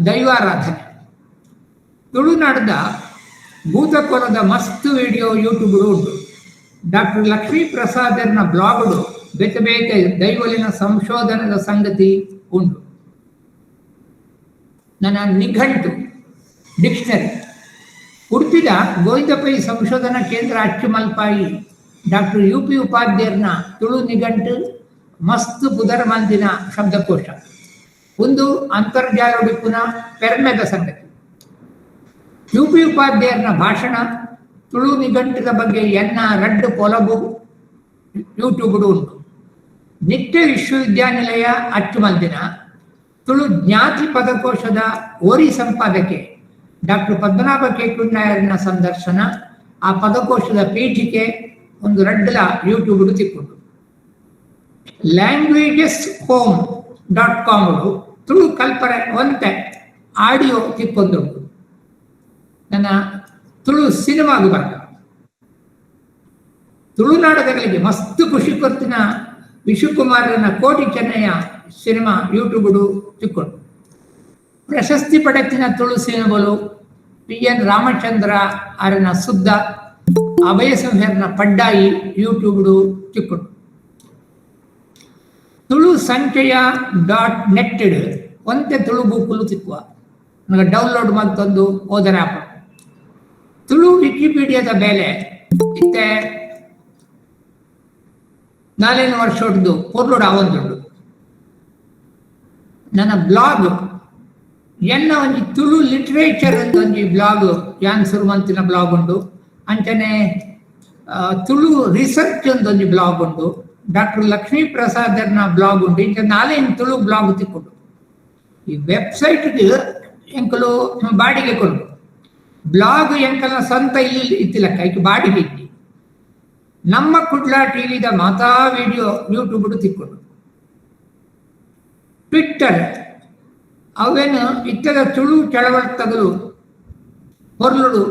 ದೈವಾರಾಧನೆ, ತುಳುನಾಡ್ದ ಭೂತಕೋಲದ ಮಸ್ತ್ ವಿಡಿಯೋ ಯೂಟ್ಯೂಬ್ಡು ಉಂಟು. ಡಾಕ್ಟರ್ ಲಕ್ಷ್ಮೀ ಪ್ರಸಾದರ್ನ ಬ್ಲಾಗ್ಡು ಬೇತೆ ಬೇತೆ ದೈವಲಿನ ಸಂಶೋಧನದ ಸಂಗತಿ ಉಂಟು. ನನ್ನ ನಿಘಂಟು ಡಿಕ್ಷನರಿ ಉಡುಪಿದ ಗೋವಿಂದಪೈ ಸಂಶೋಧನಾ ಕೇಂದ್ರ ಅಚ್ಚುಮಲ್ಪಾಯಿ ಡಾಕ್ಟರ್ UP ಉಪಾಧ್ಯಾಯರ್ನ ತುಳು ನಿಘಂಟು ಮಸ್ತ್ ಪುದರ್ ಮಂದಿನ ಶಬ್ದಕೋಶ ಒಂದು ಅಂತರ್ಜಾಲೊಡಿಪುನ ಪೆರ್ಮೆದ ಸಂಗತಿ. UP ಉಪಾಧ್ಯಾಯರ್ನ ಭಾಷಣ ತುಳು ನಿಘಂಟದ ಬಗ್ಗೆ ಎನ್ನ ರಡ್ಡು ಪೊಲಬು ಯೂಟ್ಯೂಬ್ಡು ಉಂಟು. ನಿತ್ಯ ವಿಶ್ವವಿದ್ಯಾನಿಲಯ ಅಚ್ಚುಮಲ್ದಿನ ತುಳು ಜ್ಞಾತಿ ಪದಕೋಶದ ಓರಿ ಸಂಪಾದಕೆ ಡಾಕ್ಟರ್ ಪದ್ಮನಾಭ ಕೇಕುಣ್ಣಾಯರ್ನ ಸಂದರ್ಶನ, ಆ ಪದಕೋಶದ ಪೀಠಿಕೆ ಒಂದು ರಡ್ಡಲ ಯೂಟ್ಯೂಬ್ಡು ತಿಕ್ಕೊಂಡು. Languages home .com Tulu ಕಲ್ಪರೆ ಒಂತೆ ಆಡಿಯೋ ತಿಕ್ಕೊಂದುಂಟು. ನನ್ನ ತುಳು ಸಿನಿಮಾಗು ಬರ್ತ ತುಳುನಾಡದಗಳಿಗೆ ಮಸ್ತ್ ಖುಷಿ ಕೊರ್ತಿನ ವಿಶ್ವಕುಮಾರನ ಕೋಟಿ ಚೆನ್ನಯ್ಯ ಸಿನಿಮಾ ಯೂಟ್ಯೂಬ್ಡು ತಿಕ್ಕೊಂಡು. ಪ್ರಶಸ್ತಿ ಪಡೆತಿನ ತುಳು ಸಿನಿಮಾಲು PN Ramachandra ಆರನ ಸುದ್ದ, ಅಭಯ ಸಂಹರ್ನ ಪಡ್ಡಾಯಿ ಯೂಟ್ಯೂಬ್ಡು ತಿಕ್ಕೊಂಡು. ತುಳು ಸಂಚಯ .net ಒಂತೆ ತುಳು ಬೂಕುಲು ತಿಕ್ಕುವ ನನಗೆ ಡೌನ್ಲೋಡ್ ಮತ್ತೊಂದು ಓದರ ಆಪ್. ತುಳು ವಿಕಿಪೀಡಿಯಾದ ಮೇಲೆ ಇತ್ತೆ 4 ವರ್ಷ ಹೊಡೆದು ಪೊರ್ಲುಡು ಆವೊಂದುಂಡು. ನನ್ನ ಬ್ಲಾಗ್ ಎನ್ನ ಒಂಜಿ ತುಳು ಲಿಟ್ರೇಚರ್ ಅಂತ ಒಂಜಿ ಬ್ಲಾಗ್ ಯಾನ್ ಸುರುಮಂತಿನ ಬ್ಲಾಗ್ ಉಂಡು. ಅಂಚನೆ ತುಳು ರಿಸರ್ಚ್ ಒಂದೊಂಜಿ ಬ್ಲಾಗ್ ಉಂಡು. ಡಾಕ್ಟರ್ ಲಕ್ಷ್ಮೀ ಪ್ರಸಾದರ್ನ ಬ್ಲಾಗ್ ಉಂಡು. ಇಂಚ 4 ತುಳು ಬ್ಲಾಗ್ ತಿಕ್ಕೊಂಡು. ಈ ವೆಬ್ಸೈಟ್ಗೆ ಎಂಕಲು ಬಾಡಿಗೆ ಕೊಡು ಬ್ಲಾಗ್ ಎಂಕಲ್ನ ಸ್ವಂತ ಇಲ್ಲಿ ಇತ್ತಿಲಕ್ಕ ಐಕ್ ಬಾಡಿಗೆ ಇಟ್ಟಿ. ನಮ್ಮ ಕುಡ್ಲ ಟಿವಿದ ಮಾತಾ ವಿಡಿಯೋ ಯೂಟ್ಯೂಬ್ ತಿಕ್ಕೊಂಡು. ಟ್ವಿಟ್ಟರ್ ಅವೇನು ಇತ್ತದ ತುಳು ಚಳವಳತಗಲು ಹೊರ್ಲುಡು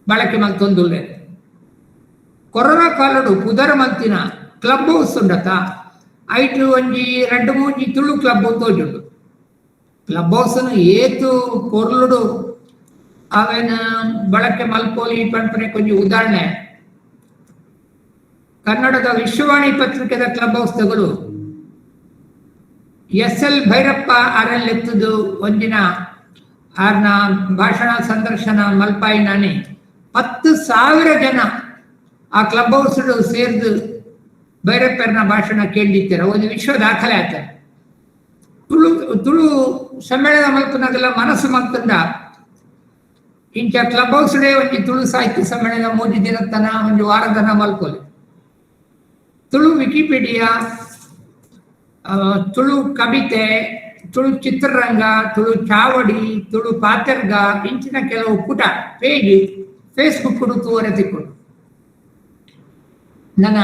ಬಳಕೆ ಮಲ್ತೊಂದುಲ್ಲೆ. ಕೊರೋನಾ ಕಾಲಡು ಪುದರ್ ಮಂತಿನ ಕ್ಲಬ್ ಹೌಸ್ ಉಂಡತ ಐಟು ಒಂಜಿ 2-3 ತುಳು ಕ್ಲಬ್ ತೋಜುಂಡು. ಕ್ಲಬ್ ಹೌಸ್ ಏತು ಪೊರ್ಲುಡು ಅವೇನ ಬಳಕೆ ಮಲ್ಪೋಲಿ ಪನ್ಪನೆ ಕೊಂಚ ಉದಾಹರಣೆ ಕನ್ನಡದ ವಿಶ್ವವಾಣಿ ಪತ್ರಿಕೆದ ಕ್ಲಬ್ ಹೌಸ್ದಗಳು SL Bhyrappa RL ಎತ್ತದು ಒಂದಿನ ಆರ್ನ ಭಾಷಣ ಸಂದರ್ಶನ ಮಲ್ಪಾಯಿ ನಾನಿ 10,000 ಜನ ಆ ಕ್ಲಬ್ ಹೌಸ್ ಸೇರ್ದು ಭೈರಪ್ಪನ ಭಾಷಣ ಕೇಳಿದ್ದೀರ. ಒಂದು ವಿಶ್ವ ದಾಖಲೆ ಆಯ್ತಾರೆ. ತುಳು ತುಳು ಸಮ್ಮೇಳನ ಮಲ್ಪನಾಗಲ್ಲ ಮನಸ್ಸು ಮಲ್ತಂಡ ಇಂಚ club house day ಒಂಜಿ ತುಳು ಸಾಹಿತ್ಯ ಸಮ್ಮೇಳನ ಮೂಜಿ ದಿನತನ ಒಂಜಿ ವಾರದನ ಮಲ್ಪೊಲಿ. ತುಳು ವಿಕಿಪೀಡಿಯಾ, ತುಳು ಕವಿತೆ, ತುಳು ಚಿತ್ರರಂಗ, ತುಳು ಚಾವಡಿ, ತುಳು ಪಾತೆರ್ಗ ಇಂಚಿನ ಕೆಲವು ಪುಟ ಪೇಜ್ ಫೇಸ್ಬುಕ್ ತೂವರೆ ತಿಕ್ಕೊಂಡು. ನನ್ನ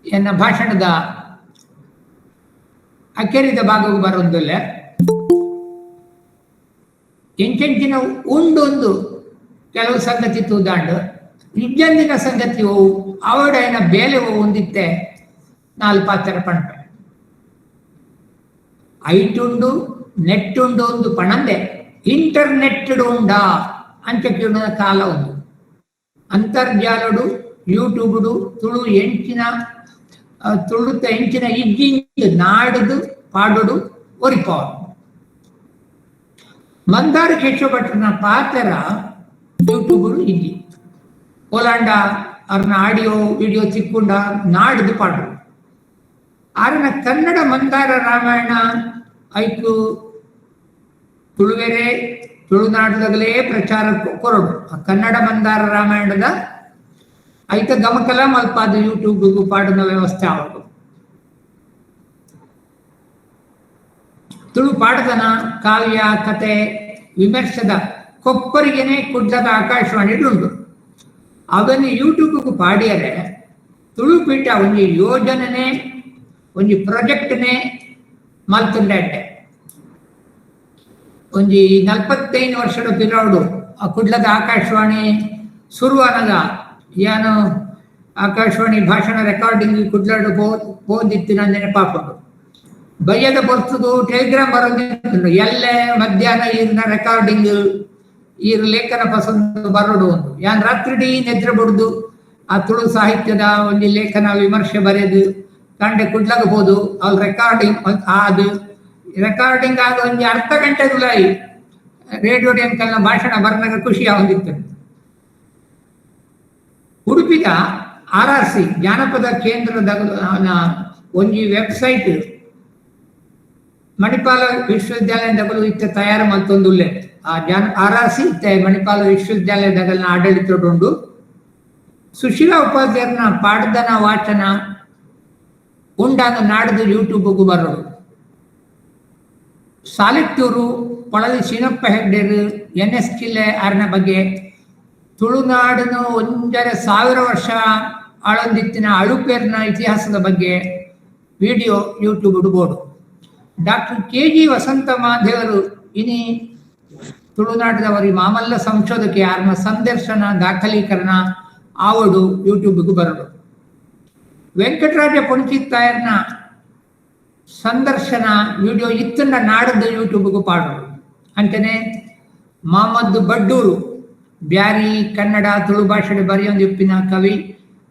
ಎನ್ನ ಭಾಷಣದ ಅಕೆರಿದ ಭಾಗವು ಬರೋದಿಲ್ಲ. ಎಂಚೆಂಚಿನ ಉಂಡೊಂದು ಕೆಲವು ಸಂಗತಿ ತೂದಾಂಡು ಇಜ್ಜಂದಿನ ಸಂಗತಿ ಓವು ಅವಡೈನ ಬೇಲೆ ಒಂದಿತ್ತೆ ನಾಲ್ ಪಾತ್ರ ಪಣಪೆ. ಐಟುಂಡು ನೆಟ್ಟುಂಡು ಒಂದು ಪಣಂದೆ ಇಂಟರ್ನೆಟ್ ಉಂಡಾ ಅಂಚ ಕೇಳುವ ಕಾಲ ಒಂದು. ಅಂತರ್ಜಾಲಡು ಯೂಟ್ಯೂಬ್ಡು ತುಳು ಎಂಚಿನ ತುಳುತ ಎಂಚಿನ ಇಜ್ಜಿ ನಾಡುದು ಪಾಡುಡು ಒರಿಪವ. ಮಂದಾರ ಕೇಶವ ಭಟ್ರನ ಪಾತ್ರ ಯೂಟ್ಯೂಬ್ ಇಜ್ಜಿ ಪೋಲಾಂಡ ಅವ್ರನ್ನ ಆಡಿಯೋ ವಿಡಿಯೋ ಚಿಕ್ಕುಂಡ ನಾಡುದು ಪಾಡು. ಆರನ ಕನ್ನಡ ಮಂದಾರ ರಾಮಾಯಣ ಐಕು ತುಳುವೆರೆ ತುಳುನಾಡದಾಗಲೇ ಪ್ರಚಾರ ಕೊರಡು. ಕನ್ನಡ ಮಂದಾರ ರಾಮಾಯಣದ ಐತ ಗಮಕಲ ಮಲ್ಪಾದ ಯೂಟ್ಯೂಬ್ ಪಾಡಿನ ವ್ಯವಸ್ಥೆ ಆವಡು. ತುಳು ಪಾಡದನ ಕಾವ್ಯ ಕತೆ ವಿಮರ್ಶದ ಕೊಪ್ಪರಿಗೆನೆ ಕುಡ್ಲದ ಆಕಾಶವಾಣಿ ಉಂಟು. ಅದನ್ನು ಯೂಟ್ಯೂಬ್ಗೂ ಪಾಡಿಯರೆ ತುಳು ಪೀಠ ಒಂಜಿ ಯೋಜನೆ ಒಂಜಿ ಪ್ರಾಜೆಕ್ಟ್ನೇ ಮಲ್ತುಂಡೆ. ಒಂಜಿ 45 ವರ್ಷದ ಪಿರಾಡು ಆ ಕುಡ್ಲದ ಆಕಾಶವಾಣಿ ಶುರುವಾನಗ ಏನು ಆಕಾಶವಾಣಿ ಭಾಷಣ ರೆಕಾರ್ಡಿಂಗ್ ಕುಡ್ಲಾಡು ಪೋಂದಿತ್ತು ನನ್ನ ನೆನಪಾಪುಂಡು. ಬಯ್ಯದ ಪೊರ್ತುಗು ಟೆಲಿಗ್ರಾಮ್ ಬರೋದಿತ್ತು ಎಲ್ಲೆ ಮಧ್ಯಾಹ್ನ ಈರಿನ ರೆಕಾರ್ಡಿಂಗ್ ಈರು ಲೇಖನ ಪಸಂದ್ ಬರೋಡು ಒಂದು. ಯಾನ್ ರಾತ್ರಿ ನಿದ್ರೆ ಬಡ್ದು ಆ ತುಳು ಸಾಹಿತ್ಯದ ಒಂದು ಲೇಖನ ವಿಮರ್ಶೆ ಬರೆದು ಕಂಡೆ ಕುಡ್ಲಾಗ ಹೋದು ಅಲ್ಲಿ ರೆಕಾರ್ಡಿಂಗ್ ಅದು ರೆಕಾರ್ಡಿಂಗ್ ಆಗ ಒಂಜಿ ಅರ್ಧ ಗಂಟೆ ದುಲಾಯಿ ರೇಡಿಯೋ ಅಂಕಲ್ನ ಭಾಷಣ ಬರ್ನಾಗ ಖುಷಿ ಆವಂದಿತ್ತು. ಉಡುಪಿದ RRC ಜಾನಪದ ಕೇಂದ್ರದ ಒಂಜಿ ವೆಬ್ಸೈಟ್ ಮಣಿಪಾಲ ವಿಶ್ವವಿದ್ಯಾಲಯದಗಳು ಇತ್ತ ತಯಾರು ಮಲ್ತೊಂದುಲ್ಲೆ. ಆ ಜಾನ RRC ಇತ್ತೆ ಮಣಿಪಾಲ ವಿಶ್ವವಿದ್ಯಾಲಯದಗಳನ್ನ ಆಡಳಿತಡುಂಡು. ಸುಶೀಲಾ ಉಪಾಧ್ಯಾಯನ ಪಾಡ್ದನ ವಾಚನ ಉಂಡಾಗ ನಾಡ್ದು ಯೂಟ್ಯೂಬ್ಗೂ ಬರೋದು. ಸಾಲಿತ್ತೂರು ಪೊಳಲಿ ಶೀನಪ್ಪ ಹೆಗ್ಡೇರು NS ಕಿಲ್ಲೆ ಆರ್ನ ಬಗ್ಗೆ ತುಳುನಾಡಿನ 1,500 ವರ್ಷ ಆಳೊಂದಿತ್ತಿನ ಅಳುಪೇರ್ನ ಇತಿಹಾಸದ ಬಗ್ಗೆ ವಿಡಿಯೋ ಯೂಟ್ಯೂಬ್ ಇಡ್ಬೋದು. ಡಾಕ್ಟರ್ KG ವಸಂತ ಮಾದೇವರು ಇನಿ ತುಳುನಾಡಿದವರಿ ಮಾಮಲ್ಲ ಸಂಶೋಧಕಿ ಆರ್ನ ಸಂದರ್ಶನ ದಾಖಲೀಕರಣ ಆವಡು ಯೂಟ್ಯೂಬ್ಗೂ ಬರೋದು. ವೆಂಕಟರಾಜ ಪುಣಚಿತ್ತಾಯರ್ನ ಸಂದರ್ಶನ ವಿಡಿಯೋ ಇತ್ತನ್ನ ನಾಡದ್ದು ಯೂಟ್ಯೂಬ್ಗೂ ಪಾಡೋದು. ಅಂತಾನೆ ಮಾಮದ್ದು ಬಡ್ಡೂರು ಬ್ಯಾರಿ ಕನ್ನಡ ತುಳು ಭಾಷೆ ಬರೆಯೊಂದಿಪ್ಪಿನ ಕವಿ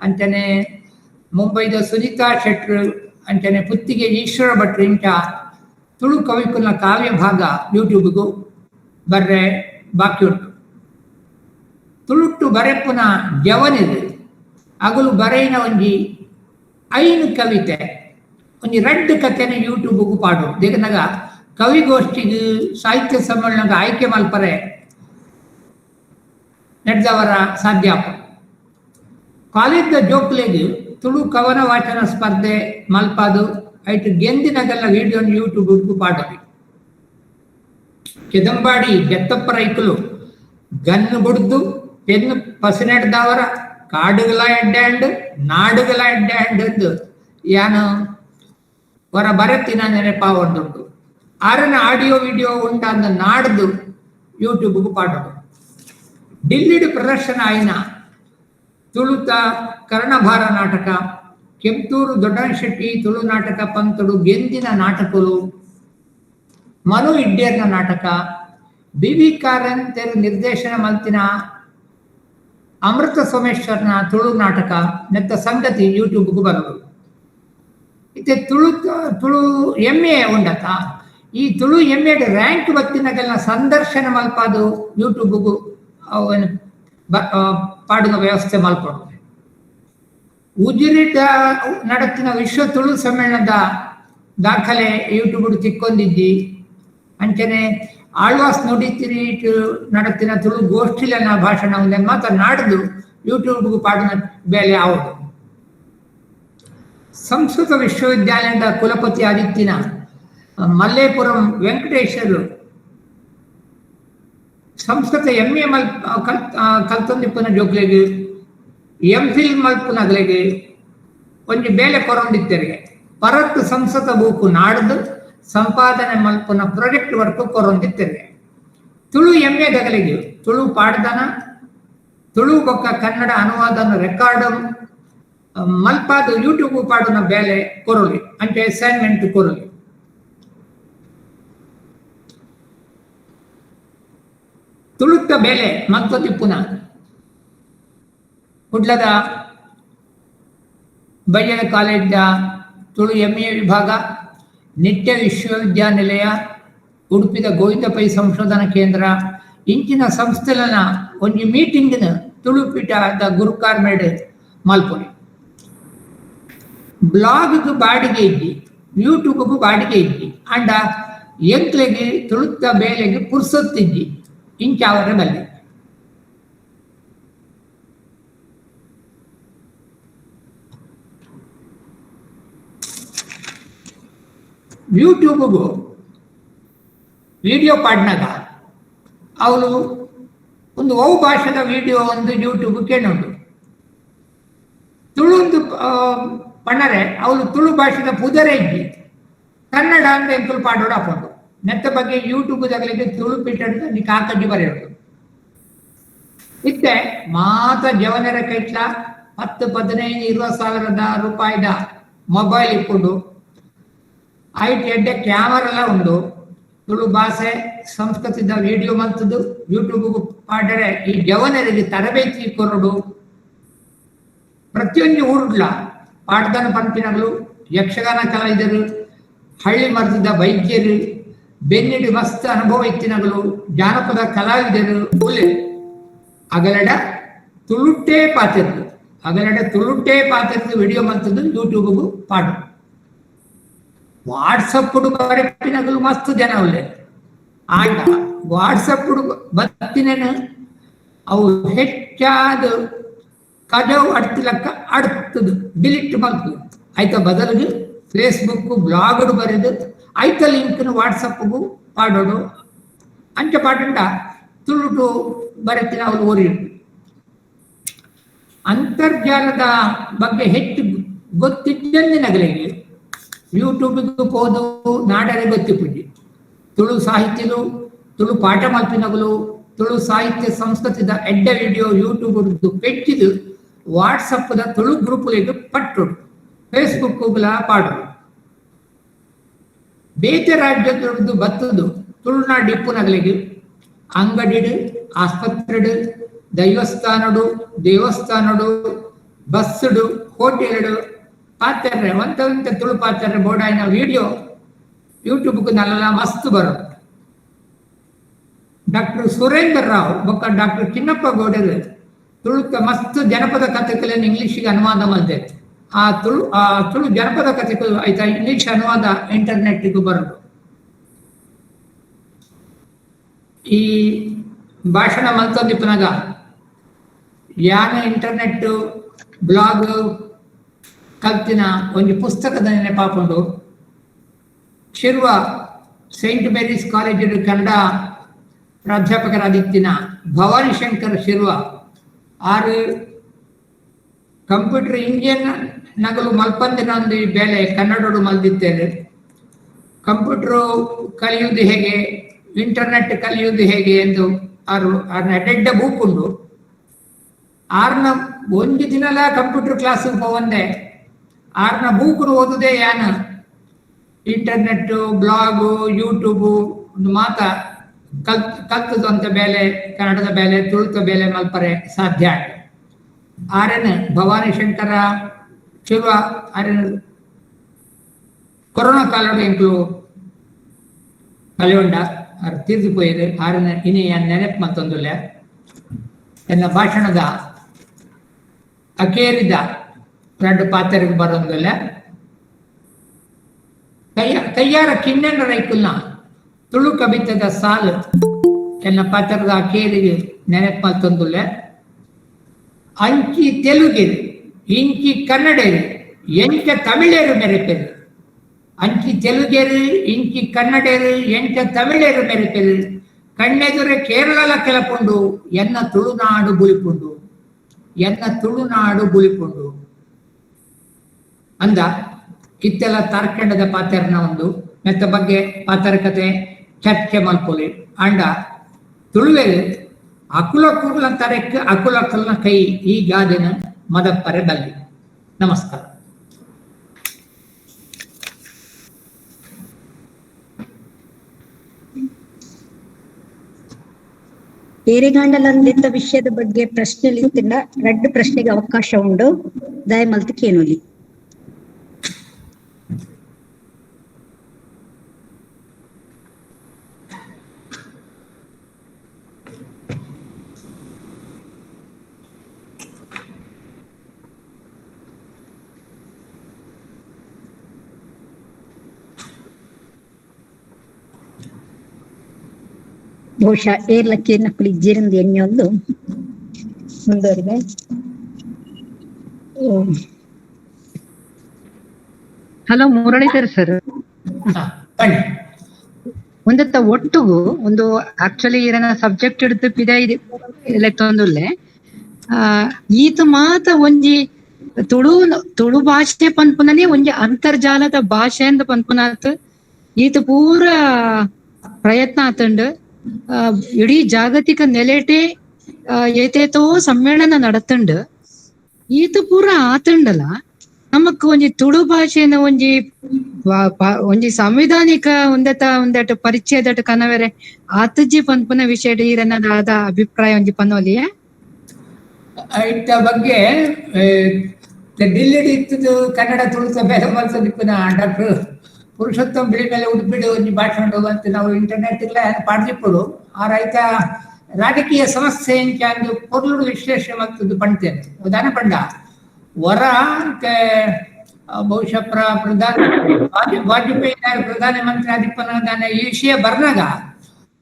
ಅಂತಾನೆ ಮುಂಬೈದ ಸುನೀತಾ ಶೆಟ್ರು ಅಂತಾನೆ ಪುತ್ತಿಗೆ ಈಶ್ವರ ಭಟ್ರು ಇಂಟ ತುಳು ಕವಿಕುಲ್ನ ಕಾವ್ಯ ಭಾಗ ಯೂಟ್ಯೂಬ್ಗೂ ಬರ್ರೆ ಬಾಕಿ ಉಂಟು. ತುಳುಟ್ಟು ಬರೆಪ್ಪುನ ಜವನಿದು ಅಗಲು ಬರೆಯಿನ ಒಂಜಿ 5 ಕವಿತೆ ಒಂಜಿ 2 ಕಥೆನ ಯೂಟ್ಯೂಬ್ಗೂ ಪಾಡು. ದೇಗನಗ ಕವಿಗೋಷ್ಠಿಗೆ ಸಾಹಿತ್ಯ ಸಮ್ಮೇಳನಗ ಆಯ್ಕೆ ಮಲ್ಪರೆ ನಡೆದವರ ಸಾಧ್ಯ. ಕಾಲೇಜ್ದ ಜೋಕ್ಲೆಗ್ ತುಳು ಕವನ ವಾಚನ ಸ್ಪರ್ಧೆ ಮಲ್ಪಾದು ಐಟ್ ಗೆಂದಿನಗಲ್ಲ ವಿಡಿಯೋ ಯೂಟ್ಯೂಬ್ ಪಾಡೋದು. ಕೆದಂಬಾಡಿ ಜತ್ತಪ್ಪ ರೈಕುಲು ಗನ್ನು ಬುಡ್ದು ಪೆನ್ನು ಪಸಿನೆಡ್ದವರ ಕಾಡುಗಳ ಎಡ್ಡ್ಯಾಂಡ್ ನಾಡುಗಳ ಎಡ್ಡ್ಯಾಂಡ್ ಎಂದು ಯಾನು ಹೊರ ಬರತ್ತಿನ ನೆನಪಾವೊಂದುಂಟು. ಆರನ ಆಡಿಯೋ ವಿಡಿಯೋ ಉಂಟಾಂದ ನಾಡ್ದು ಯೂಟ್ಯೂಬ್ಗೂ ಪಾಡೋದು. ಡಿಲ್ಲಿಡ್ ಪ್ರದರ್ಶನ ಆಯ್ನ ತುಳುತ ಕರ್ಣಭಾರ ನಾಟಕ, ಕೆಂಪೂರು ದೊಡ್ಡಶೆಟ್ಟಿ ತುಳು ನಾಟಕ ಪಂತುಡು ಗೆಂದಿನ ನಾಟಕಲು, ಮನು ಇಡ್ಡೇರ್ನ ನಾಟಕ, BV ಕಾರಂತೆರ್ ನಿರ್ದೇಶನ ಮಲ್ತಿನ ಅಮೃತ ಸೋಮೇಶ್ವರನ ತುಳು ನಾಟಕ ನೆತ್ತ ಸಂಗತಿ ಯೂಟ್ಯೂಬ್ಗೂ ಬರೋದು. ಇತ್ತೆ ತುಳು ತುಳು MA ಉಂಡತ ಈ ತುಳು MA rank ಬತ್ತಿನಗಲ್ನ ಸಂದರ್ಶನ ಮಲ್ಪಾದು ಯೂಟ್ಯೂಬ್ಗೂ ಪಾಡಿನ ವ್ಯವಸ್ಥೆ ಮಲ್ಪಡು. ಉಜಿರಿಟ ನಡತಿನ ವಿಶ್ವ ತುಳು ಸಮ್ಮೇಳನದ ದಾಖಲೆ ಯೂಟ್ಯೂಬ್ ತಿಕ್ಕೊಂದಿದ್ದಿ. ಅಂಚನೆ ಆಳ್ವಾಸ್ ನುಡಿತಿರಿ ನಡತಿನ ತುಳು ಗೋಷ್ಠಿಲನ ಭಾಷಣ ಒಂದನ್ನು ಮಾತ್ರ ನಾಡ್ದು ಯೂಟ್ಯೂಬ್ಗೂ ಪಾಡಿನ ಬೇಲೆ ಆವುದು. ಸಂಸ್ಕೃತ ವಿಶ್ವವಿದ್ಯಾಲಯದ ಕುಲಪತಿ ಆದಿತ್ಯನ ಮಲ್ಲೇಪುರಂ ವೆಂಕಟೇಶ್ವರು ಸಂಸ್ಕೃತ ಎಂ ಎ ಮಲ್ ಕಲ್ತೊಂದಿಪ್ಪನ ಜೋಕ್ಲೆಗ್ ಎಂ ಫಿಲ್ ಮಲ್ಪುನಗಲೆಗ್ ಒಂಜಿ ಬೇಲೆ ಕೊರೊಂದಿತ್ತೆರಿಗೆ ಪರತ್ ಸಂಸ್ಕೃತ ಬೂಕು ನಾಡ್ದು ಸಂಪಾದನೆ ಮಲ್ಪುನ ಪ್ರಾಜೆಕ್ಟ್ ವರ್ಕ್ ಕೊರೊಂದಿತ್ತೆರಿಗೆ. ತುಳು ಎಂ ಎ ದಗಲಿಗೆ ತುಳು ಪಾಡ್ದನ ತುಳು ಬೊಕ್ಕ ಕನ್ನಡ ಅನುವಾದನ ರೆಕಾರ್ಡ್ ಮಲ್ಪಾದ ಯೂಟ್ಯೂಬ್ ಪಾಡುನ ಬೇಲೆ ಕೊರೊಲಿ ಅಂಚೆ ಅಸೈನ್ಮೆಂಟ್ ಕೊರೊಲಿ. ತುಳುತ್ತ ಬೇಲೆ ಮಲ್ತೊಂದಿಪ್ಪುನ ಕುಡ್ಲದ ಬಯ್ಯದ ಕಾಲೇಜ್ದ ತುಳು ಎಂ ಎ ವಿಭಾಗ, ನಿತ್ಯ ವಿಶ್ವವಿದ್ಯಾನಿಲಯ, ಉಡುಪಿದ ಗೋವಿಂದ ಪೈ ಸಂಶೋಧನಾ ಕೇಂದ್ರ ಇಂಚಿನ ಸಂಸ್ಥೆಲನ ಒಂಜಿ ಮೀಟಿಂಗ್ನ ತುಳು ಪೀಠದ ಗುರುಕಾರ್ಮೇಡ್ ಮಲ್ಪೊಲಿ. ಬ್ಲಾಗ್ಗ್ ಬಾಡಿಗೆ ಇದ್ದಿ, ಯೂಟ್ಯೂಬ್ಗೂ ಬಾಡಿಗೆ ಇದ್ದಿ, ಅಂಡ ಎಂಕ್ಲೆಗ್ ತುಳುತ್ತ ಬೇಲೆಗೆ ಪುರ್ಸೊತ್ತಿದ್ದಿ ಇಂಚಾವರೆ ಬಲ್ಲೆ. ಯೂಟ್ಯೂಬ್ಗೂ ವಿಡಿಯೋ ಪಾಡ್ನಾಗ ಅವಳು ಒಂದು ಔ ಭಾಷೆದ ವಿಡಿಯೋ ಒಂದು ಯೂಟ್ಯೂಬ್ ಕೇಳುಂಟು. ತುಳು ಒಂದು ಪಣ್ಣರೆ ಅವಳು ತುಳು ಭಾಷೆದ ಪುದರೇ ಇದ್ದಿ, ಕನ್ನಡ ಅಂದ್ರೆ ಎಂಕುಲು ಪಾಡೋಡು ಹಾಕೊಂಡು ನೆತ್ತ ಬಗ್ಗೆ ಯೂಟ್ಯೂಬ್ ತಗಲಿಕ್ಕೆ ತುಳು ಪೀಠ ನೀ ಕಾಕಜ್ಜಿ ಬರೆಯೋದು. ಇತ್ತೆ ಮಾತ ಜವನರ ಕೈಟ್ಲ 10, 15, 20 ಸಾವಿರದ ರೂಪಾಯಿದ ಮೊಬೈಲ್ ಇಕ್ಕೊಂಡು ಐಟ್ ಎಡ್ಡೆ ಕ್ಯಾಮರೆಲ್ಲ ಉಂಡು ತುಳು ಭಾಷೆ ಸಂಸ್ಕೃತದ ವಿಡಿಯೋ ಮಂತದ್ದು ಯೂಟ್ಯೂಬ್ ಪಾಡರೆ ಈ ಜವನರಿಗೆ ತರಬೇತಿ ಕೊರಡು. ಪ್ರತಿಯೊಂದು ಊರುಡ್ಲ ಪಾಡ್ದನ ಪಂಪಿನಗಳು, ಯಕ್ಷಗಾನ ಕಲಾವಿದರು, ಹಳ್ಳಿ ಮರ್ದಿದ್ದ ವೈದ್ಯರು, ಬೆನ್ನಿಡಿ ಮಸ್ತ್ ಅನುಭವ ಇತ್ತಿನಗಳು, ಜಾನಪದ ಕಲಾವಿದರು ಉಲ್ಲೆ ಅಗಲಡ ತುಳುಟ್ಟೇ ಪಾತಿರ್ದು, ಅಗಲಡ ತುಳುಟ್ಟೇ ಪಾತಿರ್ದು ವಿಡಿಯೋ ಮಂತದ್ದು ಯೂಟ್ಯೂಬ್ಗೂ ಪಾಡು. ವಾಟ್ಸಪ್ ಬರೆಪಿನಗಳು ಮಸ್ತ್ ಜನ ಉಲ್ಲೆ. ಆಂಡ ವಾಟ್ಸಪ್ ಬತ್ತಿನೇನು ಅವು ಹೆಚ್ಚಾದ ಕಜವು ಅಡ್ತಿಲಕ್ಕ ಅಡ್ತದು ಡಿಲೀಟ್ ಮಲ್ಪು ಆಯ್ತ ಬದಲಿಗೆ ಫೇಸ್ಬುಕ್ ಬ್ಲಾಗ್ ಬರೆದು ಆಯ್ತ ಲಿಂಕ್ನ ವಾಟ್ಸಪ್ಗೂ ಪಾಡೋಡು. ಅಂಚ ಪಾಟಂಡ ತುಳುಟು ಬರೆತಿನ ಅವಳು ಓರಿ. ಅಂತರ್ಜಾಲದ ಬಗ್ಗೆ ಹೆಚ್ಚು ಗೊತ್ತಿದ್ದಂದಿನಗಲಿಗೆ ಯೂಟ್ಯೂಬಿಗೂ ಹೋದು ನಾಡರೆ ಗೊತ್ತಿಪುಂಡಿ. ತುಳು ಸಾಹಿತ್ಯಲು, ತುಳು ಪಾಠ ಮಲ್ಪಿನಗಲು, ತುಳು ಸಾಹಿತ್ಯ ಸಂಸ್ಕೃತಿದ ಎಡ್ಡ ವಿಡಿಯೋ ಯೂಟ್ಯೂಬ್ ಪೆಟ್ಟಿದು ವಾಟ್ಸಪ್ದ ತುಳು ಗ್ರೂಪ್ಲಿಗೆ ಪಟ್ಟುಡು, ಫೇಸ್ಬುಕ್ಗಳ ಪಾಡು. ಬೇತೆ ರಾಜ್ಯದೊಡ್ದು ಬತ್ತದು ತುಳುನಾಡು ಇಪ್ಪುನಗಲಿಗೆ ಅಂಗಡಿಡು, ಆಸ್ಪತ್ರೆಡು, ದೈವಸ್ಥಾನಡು, ದೇವಸ್ಥಾನಡು, ಬಸ್ಸುಡು, ಹೋಟೆಲ್ಡು ಪಾತೆರ್ರೆ ಒಂತ ಒಂತ ತುಳು ಪಾತೆರ್ರೆ ಬೋಡಾಯಿನ ವಿಡಿಯೋ ಯೂಟ್ಯೂಬ್ಗೆ ನಲ್ಲ ಮಸ್ತ್ ಬರೋದು. ಡಾಕ್ಟರ್ ಸುರೇಂದ್ರ ರಾವ್ ಬೊಕ್ಕ ಡಾಕ್ಟರ್ ಚಿನ್ನಪ್ಪ ಗೌಡರು ತುಳುಕ ಮಸ್ತ್ ಜನಪದ ಕಥೆಗಳನ್ನು ಇಂಗ್ಲಿಷ್ಗೆ ಅನುವಾದ ಮಾಡಿದೆ. ಆ ತುಳು ಜನಪದ ಕಥೆಗಳು ಆಯ್ತಾ ಇಂಗ್ಲಿಷ್ ಅನುವಾದ ಇಂಟರ್ನೆಟ್ಗೂ ಬರೋದು. ಈ ಭಾಷಣ ಮಲ್ತೊಂದಿಪ್ಪನಾಗ ಯಾನ ಇಂಟರ್ನೆಟ್ ಬ್ಲಾಗ್ ಕಲ್ತಿನ ಒಂದು ಪುಸ್ತಕದ ನೆನಪಾಪುಂಡು. Shirva Saint Mary's college Kannada ಪ್ರಾಧ್ಯಾಪಕರಾದಿತ್ತಿನ Bhavani Shankar Shirva ಆರು ಕಂಪ್ಯೂಟರ್ ಇಂಜಿನ್ ನಗಲು ಮಲ್ಪಂದಿನ ಒಂದು ಬೇಲೆ ಕನ್ನಡೋಡು ಮಲ್ದಿದ್ದೇನೆ. ಕಂಪ್ಯೂಟರು ಕಲಿಯುವುದು ಹೇಗೆ, ಇಂಟರ್ನೆಟ್ ಕಲಿಯುವುದು ಹೇಗೆ ಎಂದು ಆರು ಆರ್ನ ಎಡ್ಡೆಡ್ಡ ಬೂಕ್ ಉಂಡು. ಆರ್ನ ಒಂದು ದಿನಲ ಕಂಪ್ಯೂಟರ್ ಕ್ಲಾಸ್ ಪೋವಂದೆ ಆರ್ನ ಬೂಕುನು ಓದುದೇ ಯಾನ internet blog YouTube ಒಂದು ಮಾತ ಕಲ್ತದಂತ ಬೇಲೆ ಕನ್ನಡದ ಬೇಲೆ ತುಳುತ ಬೇಲೆ ಮಲ್ಪರೆ ಸಾಧ್ಯ. R N Bhavani Shankara Shiva R N corona ಕಾಲಡು ಎಂಕ್ಲು ಕಲಿಯೊಂಡ ಆರ್ ತೀರ್ದು ಪೋಯಿರು. ಆರ್ಎನ್ ಇನಿ ನೆನಪು ಮತ್ತೊಂದುಲ್ಲ. ಎನ್ನ ಭಾಷಣದ ಅಕೇರಿದ ಎರಡು ಪಾತ್ರೆಗೆ ಬರೋಂಗಿಲ್ಲ. ಕೈಯಾರ ಕಿಣ್ಣನ ರೈಕುಲ್ನ Tulu ಕವಿತೆದ ಸಾಲು ಎನ್ನ ಪಾತ್ರದ ಕೇರಿಗೆ ನೆನಪು ಮಲ್ತೊಂದುಲ್ಲೆ. ಅಂಚಿ ತೆಲುಗೆರು ಇಂಚಿ ಕನ್ನಡರು ಎಂಚ ತಮಿಳರು ಮೆರೆಪೆರು, ಅಂಚಿ ತೆಲುಗೆರು ಇಂಚಿ ಕನ್ನಡರು ಎಂಚ ತಮಿಳರು ಮೆರೆಪೆರು, ಕಣ್ಣೆದುರೆ ಕೇರಳಲ ಕೆಲಪುಂಡು ಎನ್ನ ತುಳುನಾಡು ಬುಲಿಪುಂಡು, ಎನ್ನ ತುಳುನಾಡು ಬುಲಿಪುಂಡು ಅಂದ. ಇತ್ತೆಲ್ಲ ತಾರ್ಕಂಡದ ಪಾತ್ರನ ಒಂದು ಮೆತ್ತ ಬಗ್ಗೆ ಪಾತ್ರಕತೆ ಚರ್ಚೆ ಮಲ್ಪೊಲಿ. ಅಂಡ ತುಳುವೆಲ್ ಅಕುಲ ಕುರ್ಲ ತರೆಕ್ ಅಕುಲ ಕುಲ್ನ ಕೈ ಈ ಗಾದೆನ ಮದಪ್ಪರೆ ಬಲ್ಲಿ. ನಮಸ್ಕಾರ. ಏರೆಗಾಂಡಲಂದಿದ್ದ ವಿಷಯದ ಬಗ್ಗೆ ಪ್ರಶ್ನೆ ತಿಂಡ ರಡ್ಡು ಪ್ರಶ್ನೆಗೆ ಅವಕಾಶ ಉಂಡು, ದಯಮಲ್ತು ಕೇನೊಲಿ. ಬಹುಶಃ ಏರ್ಲಕ್ಕೆ ನಕುಲಿ ಜಿರಂದು ಎಣ್ಣೊಂದು ಮುಂದುವರಿದೆ. ಹಲೋ ಮುರಳೀಧರ್ ಸರ್, ಒಂದತ್ತ ಒಟ್ಟುಗು ಒಂದು ಆಕ್ಚುಲಿ ಇರನ ಸಬ್ಜೆಕ್ಟ್ ಹಿಡಿದು ಪಿದ ಲೆತ್ತೊಂದುಲ್ಲೆ ಈತ ಮಾತ ಒಂಜಿ ತುಳು ತುಳು ಭಾಷೆ ಪನ್ಪುನನೇ ಒಂಜಿ ಅಂತರ್ಜಾಲದ ಭಾಷೆ ಅಂತ ಪನ್ಪುನಾತ್ ಈತ ಪೂರ ಪ್ರಯತ್ನ ಆತಂಡ್. ಇಡೀ ಜಾಗತಿಕ ನೆಲೆಟೆ ಏತೇತೋ ಸಮ್ಮೇಳನ ನಡತಂಡ್. ಈತ ಪೂರ ಆತಂಡಲ ನಮಕ್ ಒಂಜಿ ತುಳು ಭಾಷೆನ ಒಂಜಿ ಒಂಜಿ ಸಾಂವಿಧಾನಿಕ ಒಂದತ ಒಂದಟ ಪರಿಚಯದಟ ಕನವೆರೆ ಆತಜ್ಜಿ ಪನ್ಪುನ ವಿಷಯ ಈರನ್ನ ಆದ ಅಭಿಪ್ರಾಯ ಒಂಜಿ ಪನೋಲಿಯ ಇಟ್ಟ ಬಗ್ಗೆ ಡಿಲ್ಲಿಡ್ ಇತ್ತದು ಕನ್ನಡ ತುಳು ಸಭೆ ಮಲ್ತದಿಪ್ಪುನ ಡಾಕ್ಟರ್ ಪುರುಷೋತ್ತಮ ಬಿಳಿ ಮೇಲೆ ಉಡುಪಿಡು ಒಂಜಿ ಭಾಷಣ ಅಂತ ನಾವು ಇಂಟರ್ನೆಟ್ ಇಲ್ಲ ಪಾಡ್ದಿಪ್ಪುಡು. ಆ ರೈತ ರಾಜಕೀಯ ಸಮಸ್ಯೆ ಎಂಚ ಅಂದು ಪೊರ್ಲುಡು ವಿಶ್ಲೇಷಣೆ ಮಲ್ತದ್ದು ಪಂಡ್ತೇನೆ. ಉದಾಹರಣೆ ಪಂಡ ವರ ಬಹುಶಃ ಪ್ರಧಾನ ವಾಜಪೇಯಿ ಪ್ರಧಾನ ಮಂತ್ರಿ ಆದಿಪ್ಪನ ಈ ವಿಷಯ ಬರ್ನಾಗ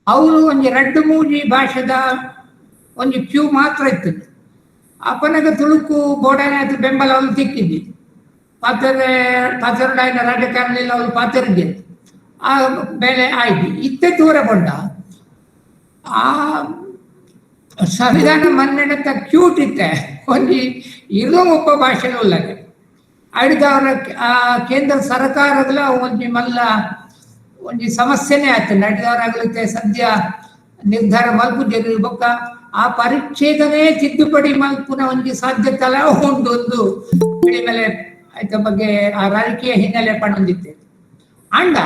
ಅವರು ಒಂಜಿ ರಡ್ಡು ಮೂಜಿ ಭಾಷೆದ ಒಂಜಿ ಕ್ಯೂ ಮಾತ್ರ ಇತ್ತು. ಅಪನಗ ತುಳುಕು ಬೋಡಾನ ಬೆಂಬಲ ಅವ್ರು ತಿಕ್ಕಿದ್ದಿ ಪಾತ್ರೆ ಪಾತ್ರಡಾಯನ ರಾಜಕಾರಣ ಅವ್ರು ಪಾತ್ರರಿಗೆ ಆ ಬೆಲೆ ಆಯ್ತು. ಇತ್ತೆ ದೂರ ಕೊಂಡ ಆ ಸಂವಿಧಾನ ಮನ್ನಣೆತ ಕ್ಯೂಟ್ ಇತ್ತೆ ಒಂಜಿ ಇರೋ ಒಬ್ಬ ಭಾಷೆ ಉಲ್ಲಗೆ ಅಡಿದವರ ಆ ಕೇಂದ್ರ ಸರ್ಕಾರಗಳ ಒಂಜಿ ಮಲ್ಲ ಒಂಜಿ ಸಮಸ್ಯೆನೇ ಆಯ್ತು. ನಡೆದವರಾಗಲಿಕ್ಕೆ ಸದ್ಯ ನಿರ್ಧಾರ ಮಲ್ಪುಜರು ಬೊಕ್ಕ ಆ ಪರಿಚ್ಛೇದನೆ ತಿದ್ದುಪಡಿ ಮಲ್ಪುನ ಒಂಜಿ ಸಾಧ್ಯತೆ ಉಂಟು ಒಂದು ಮೇಲೆ ಆಯ್ತ ಬಗ್ಗೆ ಆ ರಾಜಕೀಯ ಹಿನ್ನೆಲೆ ಪಣೊಂದಿತ್ತೆ. ಅಂಡ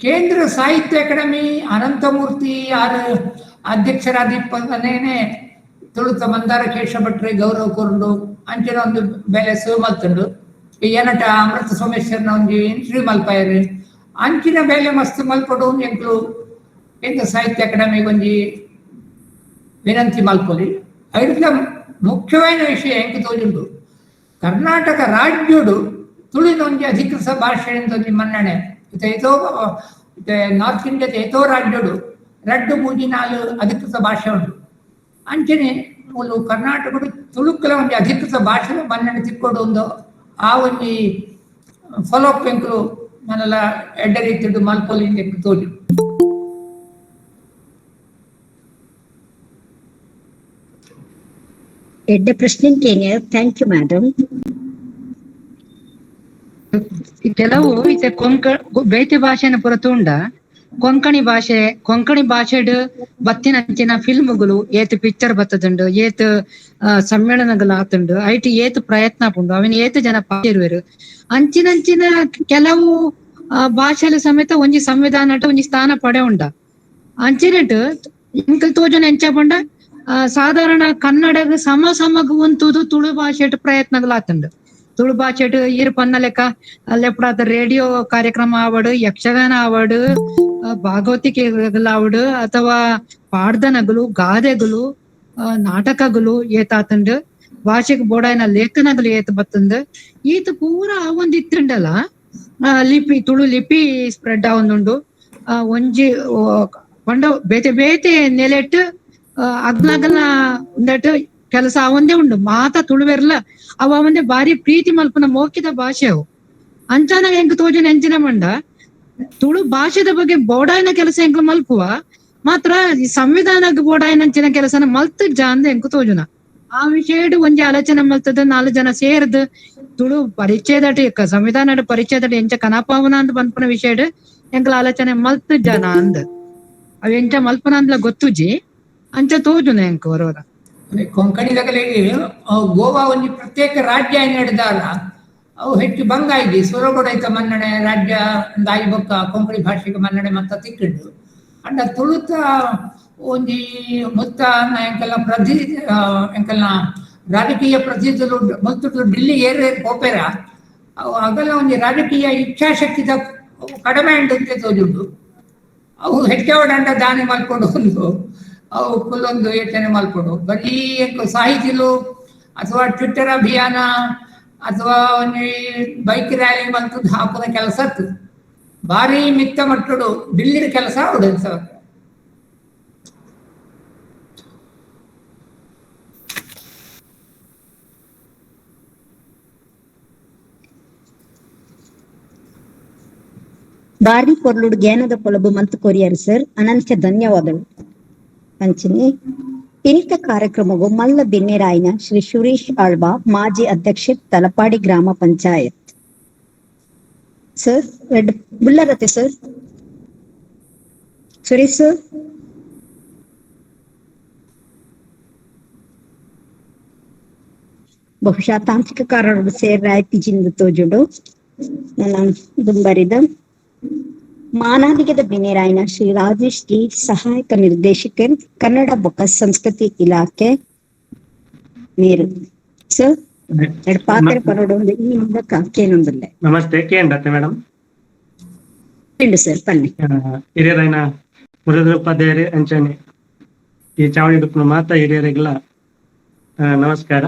ಕೇಂದ್ರ ಸಾಹಿತ್ಯ ಅಕಾಡೆಮಿ ಅನಂತಮೂರ್ತಿ ಆರ್ ಅಧ್ಯಕ್ಷರಾದಿಪ್ಪನೇನೆ ತುಳುತ ಮಂದಾರ ಕೇಶವ ಭಟ್ರೆ ಗೌರವ ಕೊರಂಡು ಅಂಚಿನ ಒಂದು ಬೆಲೆ ಸೇವೆ ಮಲ್ತುಂಡು. ಈ ಏನಟ ಅಮೃತ ಸೋಮೇಶ್ವರನ ಒಂಜಿ ಇಂಟರ್ವ್ಯೂ ಮಲ್ಪಾಯರು ಅಂಚಿನ ಬೇಲೆ ಮಸ್ತ್ ಮಲ್ಪಡು ಎಂಕ್ಲು ಕೇಂದ್ರ ಸಾಹಿತ್ಯ ಅಕಾಡೆಮಿಗೆ ಒಂಜಿ ವಿನಂತಿ ಮಲ್ಪೊಲಿ. ಐಡ್ಲ ಮುಖ್ಯವಾದ ವಿಷಯ ಎಂಕ್ ತೋಜುಂಡು, ಕರ್ನಾಟಕ ರಾಜ್ಯಡು ತುಳಿನ ಒಂಜಿ ಅಧಿಕೃತ ಭಾಷೆ ಒಂಜಿ ಮನ್ನಣೆ ಏತೋ ನಾರ್ತ್ ಇಂಡಿಯಾದ ಏತೋ ರಾಜ್ಯಡು ರಡ್ಡು ಮೂಜಿ ನಾಲು ಅಧಿಕೃತ ಭಾಷೆ ಉಂಟು. ಅಂಚನೆ ಮೂಲು ಕರ್ನಾಟಕಡು ತುಳುಕಲ ಒಂಜಿ ಅಧಿಕೃತ ಭಾಷೆ ಮನ್ನಣೆ ತಿಕ್ಕೊಡು ಒಂದು ಆ ಒಂಜಿ ಫಾಲೋ ಅಪ್ ಎಂಕುಲು ಮನಲ ಎಡ್ಡ ರೀತಿಡು ಮಲ್ಪೊಲಿ ತೋಜು. ಎಡ್ಡೆ ಪ್ರಶ್ನೆ thank you madam. ಕೆಲವು ಇತ್ತೆ ಕೊಂಕ ಬೇತೆ ಭಾಷೆನ ಪೂರ ತೂಂಡ ಕೊಂಕಣಿ ಭಾಷೆ, ಕೊಂಕಣಿ ಭಾಷೆಡ್ ಬತ್ತಿನಂಚಿನ ಫಿಲ್ಮ್ಗಳು ಏತ್ ಪಿಕ್ಚರ್ ಬತ್ತದುಂಡು, ಏತ್ ಸಮ್ಮೇಳನಗಳು ಆತುಂಡು, ಐಟ್ ಏತ್ ಪ್ರಯತ್ನ ಪುಂಡು, ಅವಿನ ಏತ್ ಜನ ಪಾತಿರುವೆರು. ಅಂಚಿನಂಚಿನ ಕೆಲವು ಭಾಷೆಲ ಸಮೇತ ಒಂಜಿ ಸಂವಿಧಾನ ಒಂಜಿ ಸ್ಥಾನ ಪಡೆ ಉಂಡ. ಅಂಚಿನಟ್ ಇಂಕಲ್ ತೋಜನ ಎಂಚ ಪಂಡ ಸಾಧಾರಣ ಕನ್ನಡಗ ಸಮ ಸಮಗ ಉಂತುದು ತುಳು ಭಾಷೆಟ್ ಪ್ರಯತ್ನಗಳು ಆತುಂಡು. ತುಳು ಭಾಷೆಟ್ ಈರ್ ಪನ್ನ ಲೆಕ್ಕ ಲೆಪ್ಪಡಾತ ರೇಡಿಯೋ ಕಾರ್ಯಕ್ರಮ ಆವಡ್, ಯಕ್ಷಗಾನ ಆವಡ್, ಭಾಗವತಿಕೆಗಳಾವಡ್, ಅಥವಾ ಪಾಡ್ದನಗಳು, ಗಾದೆಗಳು, ನಾಟಕಗಳು ಏತಾತುಂಡು, ಭಾಷೆಗೆ ಬೋಡಾಯಿನ ಲೇಖನಗಳು ಏತ್ ಬತ್ತುಂಡು. ಈತ ಪೂರ ಒಂದಿತ್ತುಂಡಲ ಲಿಪಿ ತುಳು ಲಿಪಿ ಸ್ಪ್ರೆಡ್ ಆವೊಂದುಂಡು. ಒಂಜಿ ಪಂಡ ಬೇತೆ ಬೇತೆ ನೆಲೆಟ್ ಅಗ್ಲಗಲ ಉಂದಟ್ ಕೆಲಸ ಆವೊಂದೇ ಉಂಡು. ಮಾತ ತುಳುವೆರ್ಲ ಅವ ಒಂದೇ ಬಾರಿ ಪ್ರೀತಿ ಮಲ್ಪುನ ಮೌಖಿಕ ಭಾಷೆ ಅವು. ಅಂಚಾನ ಎಂಕ್ ತೋಜುನ ಎಂಚಿನ ಪಂಡ ತುಳು ಭಾಷೆದ ಬಗ್ಗೆ ಬೋಡಾಯಿನ ಕೆಲಸ ಎಂಕ್ ಮಲ್ಪುವ ಮಾತ್ರ ಈ ಸಂವಿಧಾನಕ್ಕೆ ಬೋಡಾಯಿನಂಚಿನ ಕೆಲಸನ ಮಲ್ತ್ ಜಾಂದ್ ಎಂಕ್ ತೋಜುನ. ಆ ವಿಷಯಡ್ ಒಂಜಿ ಆಲೋಚನೆ ಮಲ್ತದ ನಾಲ್ ಜನ ಸೇರ್ದ್ ತುಳು ಪರಿಚಯದಟ ಸಂವಿಧಾನದ ಪರಿಚಯದಟ ಎಂಚ ಕನಪಾವನ ಅಂತ ಪನ್ಪುನ ವಿಷಯಡ್ ಎಂಕ್ಲ ಆಲೋಚನೆ ಮಲ್ತ್ ಜನ ಅಂದ್ ಅವ್ ಎಂಚ ಮಲ್ಪುನ ಅಂದ್ಲ ಗೊತ್ತುಜಿ ಅಂಚ ತೋಜುನ ಎಂಕ್ ಹೊರವರ. ಕೊಂಕಣಿದಗಲಿಗೆ ಗೋವಾ ಒಂಜಿ ಪ್ರತ್ಯೇಕ ರಾಜ್ಯ ನಡೆದಾರ ಅವು ಹೆಚ್ಚು ಭಂಗ ಆಯ್ದಿ ಸೊರಗೊಡೈತ ಮನ್ನಣೆ ರಾಜ್ಯ ದಾಯಿ ಬೊಕ್ಕ ಕೊಂಕಣಿ ಭಾಷೆಗೆ ಮನ್ನಣೆ ಮತ್ತ ತಿಕ್ಕಿಂಡು. ಅಂಡ ತುಳುತ ಒಂಜಿ ಮುತ್ತ ಎಂಕೆಲ್ಲ ಪ್ರತಿ ಎಂಕೆಲ್ಲ ರಾಜಕೀಯ ಪ್ರತಿನಿಧಿಗಳು ಮುತ್ತು ಡಿಲ್ಲಿ ಏರ್ ಪೋಪೆರ ಅವು ಅಗಲ ಒಂಜಿ ರಾಜಕೀಯ ಇಚ್ಛಾಶಕ್ತಿದ ಕಡಿಮೆ ಅಂಡುಂತೆ ತೋಜುಂಡು. ಅವು ಹೆಚ್ಚವಡಂಡ ದಾನಿ ಮಲ್ಕೊಂಡು ಒಂದು ಅವು ಕುಲ್ಲೊಂದು ಯೋಚನೆ ಮಲ್ಕೊಂಡು ಬರೀ ಸಾಹಿತಿಲು ಅಥವಾ ಟ್ವಿಟ್ಟರ್ ಅಭಿಯಾನ ಅಥವಾ ಒಂಜಿ ಬೈಕ್ ರ್ಯಾಲಿ ಮಲ್ತದ್ದು ಹಾಕುನ ಕೆಲಸ ಭಾರಿ ಮಿತ್ತ ಮಟ್ಟಡು ಡಿಲ್ಲಿದ ಕೆಲಸ ಅವಡು. ಬಾರಿ ಕೊರ್ಲುಡು ಜ್ಞಾನದ ಪೊಲಬು ಮಂತ್ ಕೊರಿಯರ್ ಸರ್, ಅನಂತ ಧನ್ಯವಾದಗಳು. ಅಂಚನೆ ಇನಿತ ಕಾರ್ಯಕ್ರಮವು ಮಲ್ಲ ಬೆನ್ನೆರಾಯನ ಶ್ರೀ ಸುರೇಶ್ ಆಳ್ವಾ, ಮಾಜಿ ಅಧ್ಯಕ್ಷ ತಲಪಾಡಿ ಗ್ರಾಮ ಪಂಚಾಯತ್. ಸರ್ ರೆಡ್ ಬುಲ್ಲರತೆ ಸರ್ ಸುರೇಶ್ ಸರ್. ಬಹುಶಃ ತಾಂತ್ರಿಕ ಕಾರಣಗಳು ಸೇರಾಯ್ತಿ ಜಿಂದ ತೋಜುಡು. ನನ್ನ ದುಂಬರಿದ ಮಾನಾದಿಗದ ಬೆನ್ನೆರಾಯನ ಶ್ರೀ ರಾಜೇಶ್ ಜಿ, ಸಹಾಯಕ ನಿರ್ದೇಶಕರು, ಕನ್ನಡ ಬೊಕ್ಕ ಸಂಸ್ಕೃತಿ ಇಲಾಖೆ ಮೇರು. ಸರ್ ಎರಡು ಪಾತ್ರ ಪರೋಡು ಈ ಮೂಲಕ ಕೇನೊಂದಿಲ್ಲ. ನಮಸ್ತೆ ಕೇಂದ್ರತೆ ಮೇಡಮ್. ಸರ್ ಪನ್ನಿ. ಹಿರಿಯರಾಯನ ಮುರಳೀಧರ ಉಪಾಧ್ಯಾಯರೇ ಅಂಚನೆ ಈ ಚಾವಣಿ ದುಪ್ಪನ ಮಾತಾ ಹಿರಿಯರಿಗೆಲ್ಲ ನಮಸ್ಕಾರ.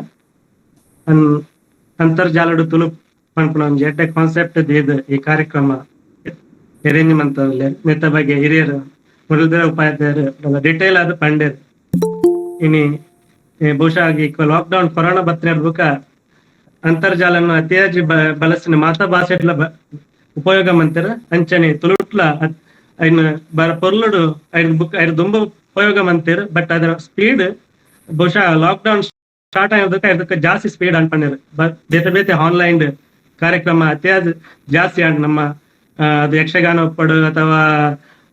ಅಂತರ್ಜಾಲಡು ತುಳು ಪನ್ಪುನ ಒಂಜಿ ಎಡ್ಡೆ ಕಾನ್ಸೆಪ್ಟ್ ಇದು ಈ ಕಾರ್ಯಕ್ರಮ ಅರೇಂಜ್ ಮಂತವ್ಲೆ ಮೆತ್ತ ಬಗ್ಗೆ ಹಿರಿಯರು ಮುರಳೀಧರ ಉಪಾಧ್ಯಾಯರು ಡಿಟೇಲ್ ಆದ ಪಂಡೇರ್. ಇನಿ ಬಹುಶಃ lock down corona ಬತ್ತಿನ ಬುಕ್ಕ ಅಂತರ್ಜಾಲನ್ನು ಅತಿಯಾಗಿ ಬಳಸಿನ ಮಾತಾ ಭಾಷೆಡ್ಲ ಉಪಯೋಗ ಮಂತರ ಅಂಚನೆ ತುಳುಟ್ಲ ಐನ್ ಬರ ಪೊರ್ಲುಡು ಐನ್ ಬುಕ್ ಐನ್ ದುಂಬ ಉಪಯೋಗ ಮಂತೀರ್. ಬಟ್ ಅದರ ಸ್ಪೀಡ್ ಬಹುಶಃ lock down start ಆಗೋದಕ್ಕೆ ಅದಕ್ಕೆ ಜಾಸ್ತಿ ಸ್ಪೀಡ್ ಅನ್ಪಂಡಿರ್. ಬೇತೆ ಬೇತೆ ಆನ್ಲೈನ್ ಕಾರ್ಯಕ್ರಮ ಅತಿಯಾದ ಜಾಸ್ತಿ ಆಂಡ್ ನಮ್ಮ ಅದು ಯಕ್ಷಗಾನ ಒಪ್ಪಡು ಅಥವಾ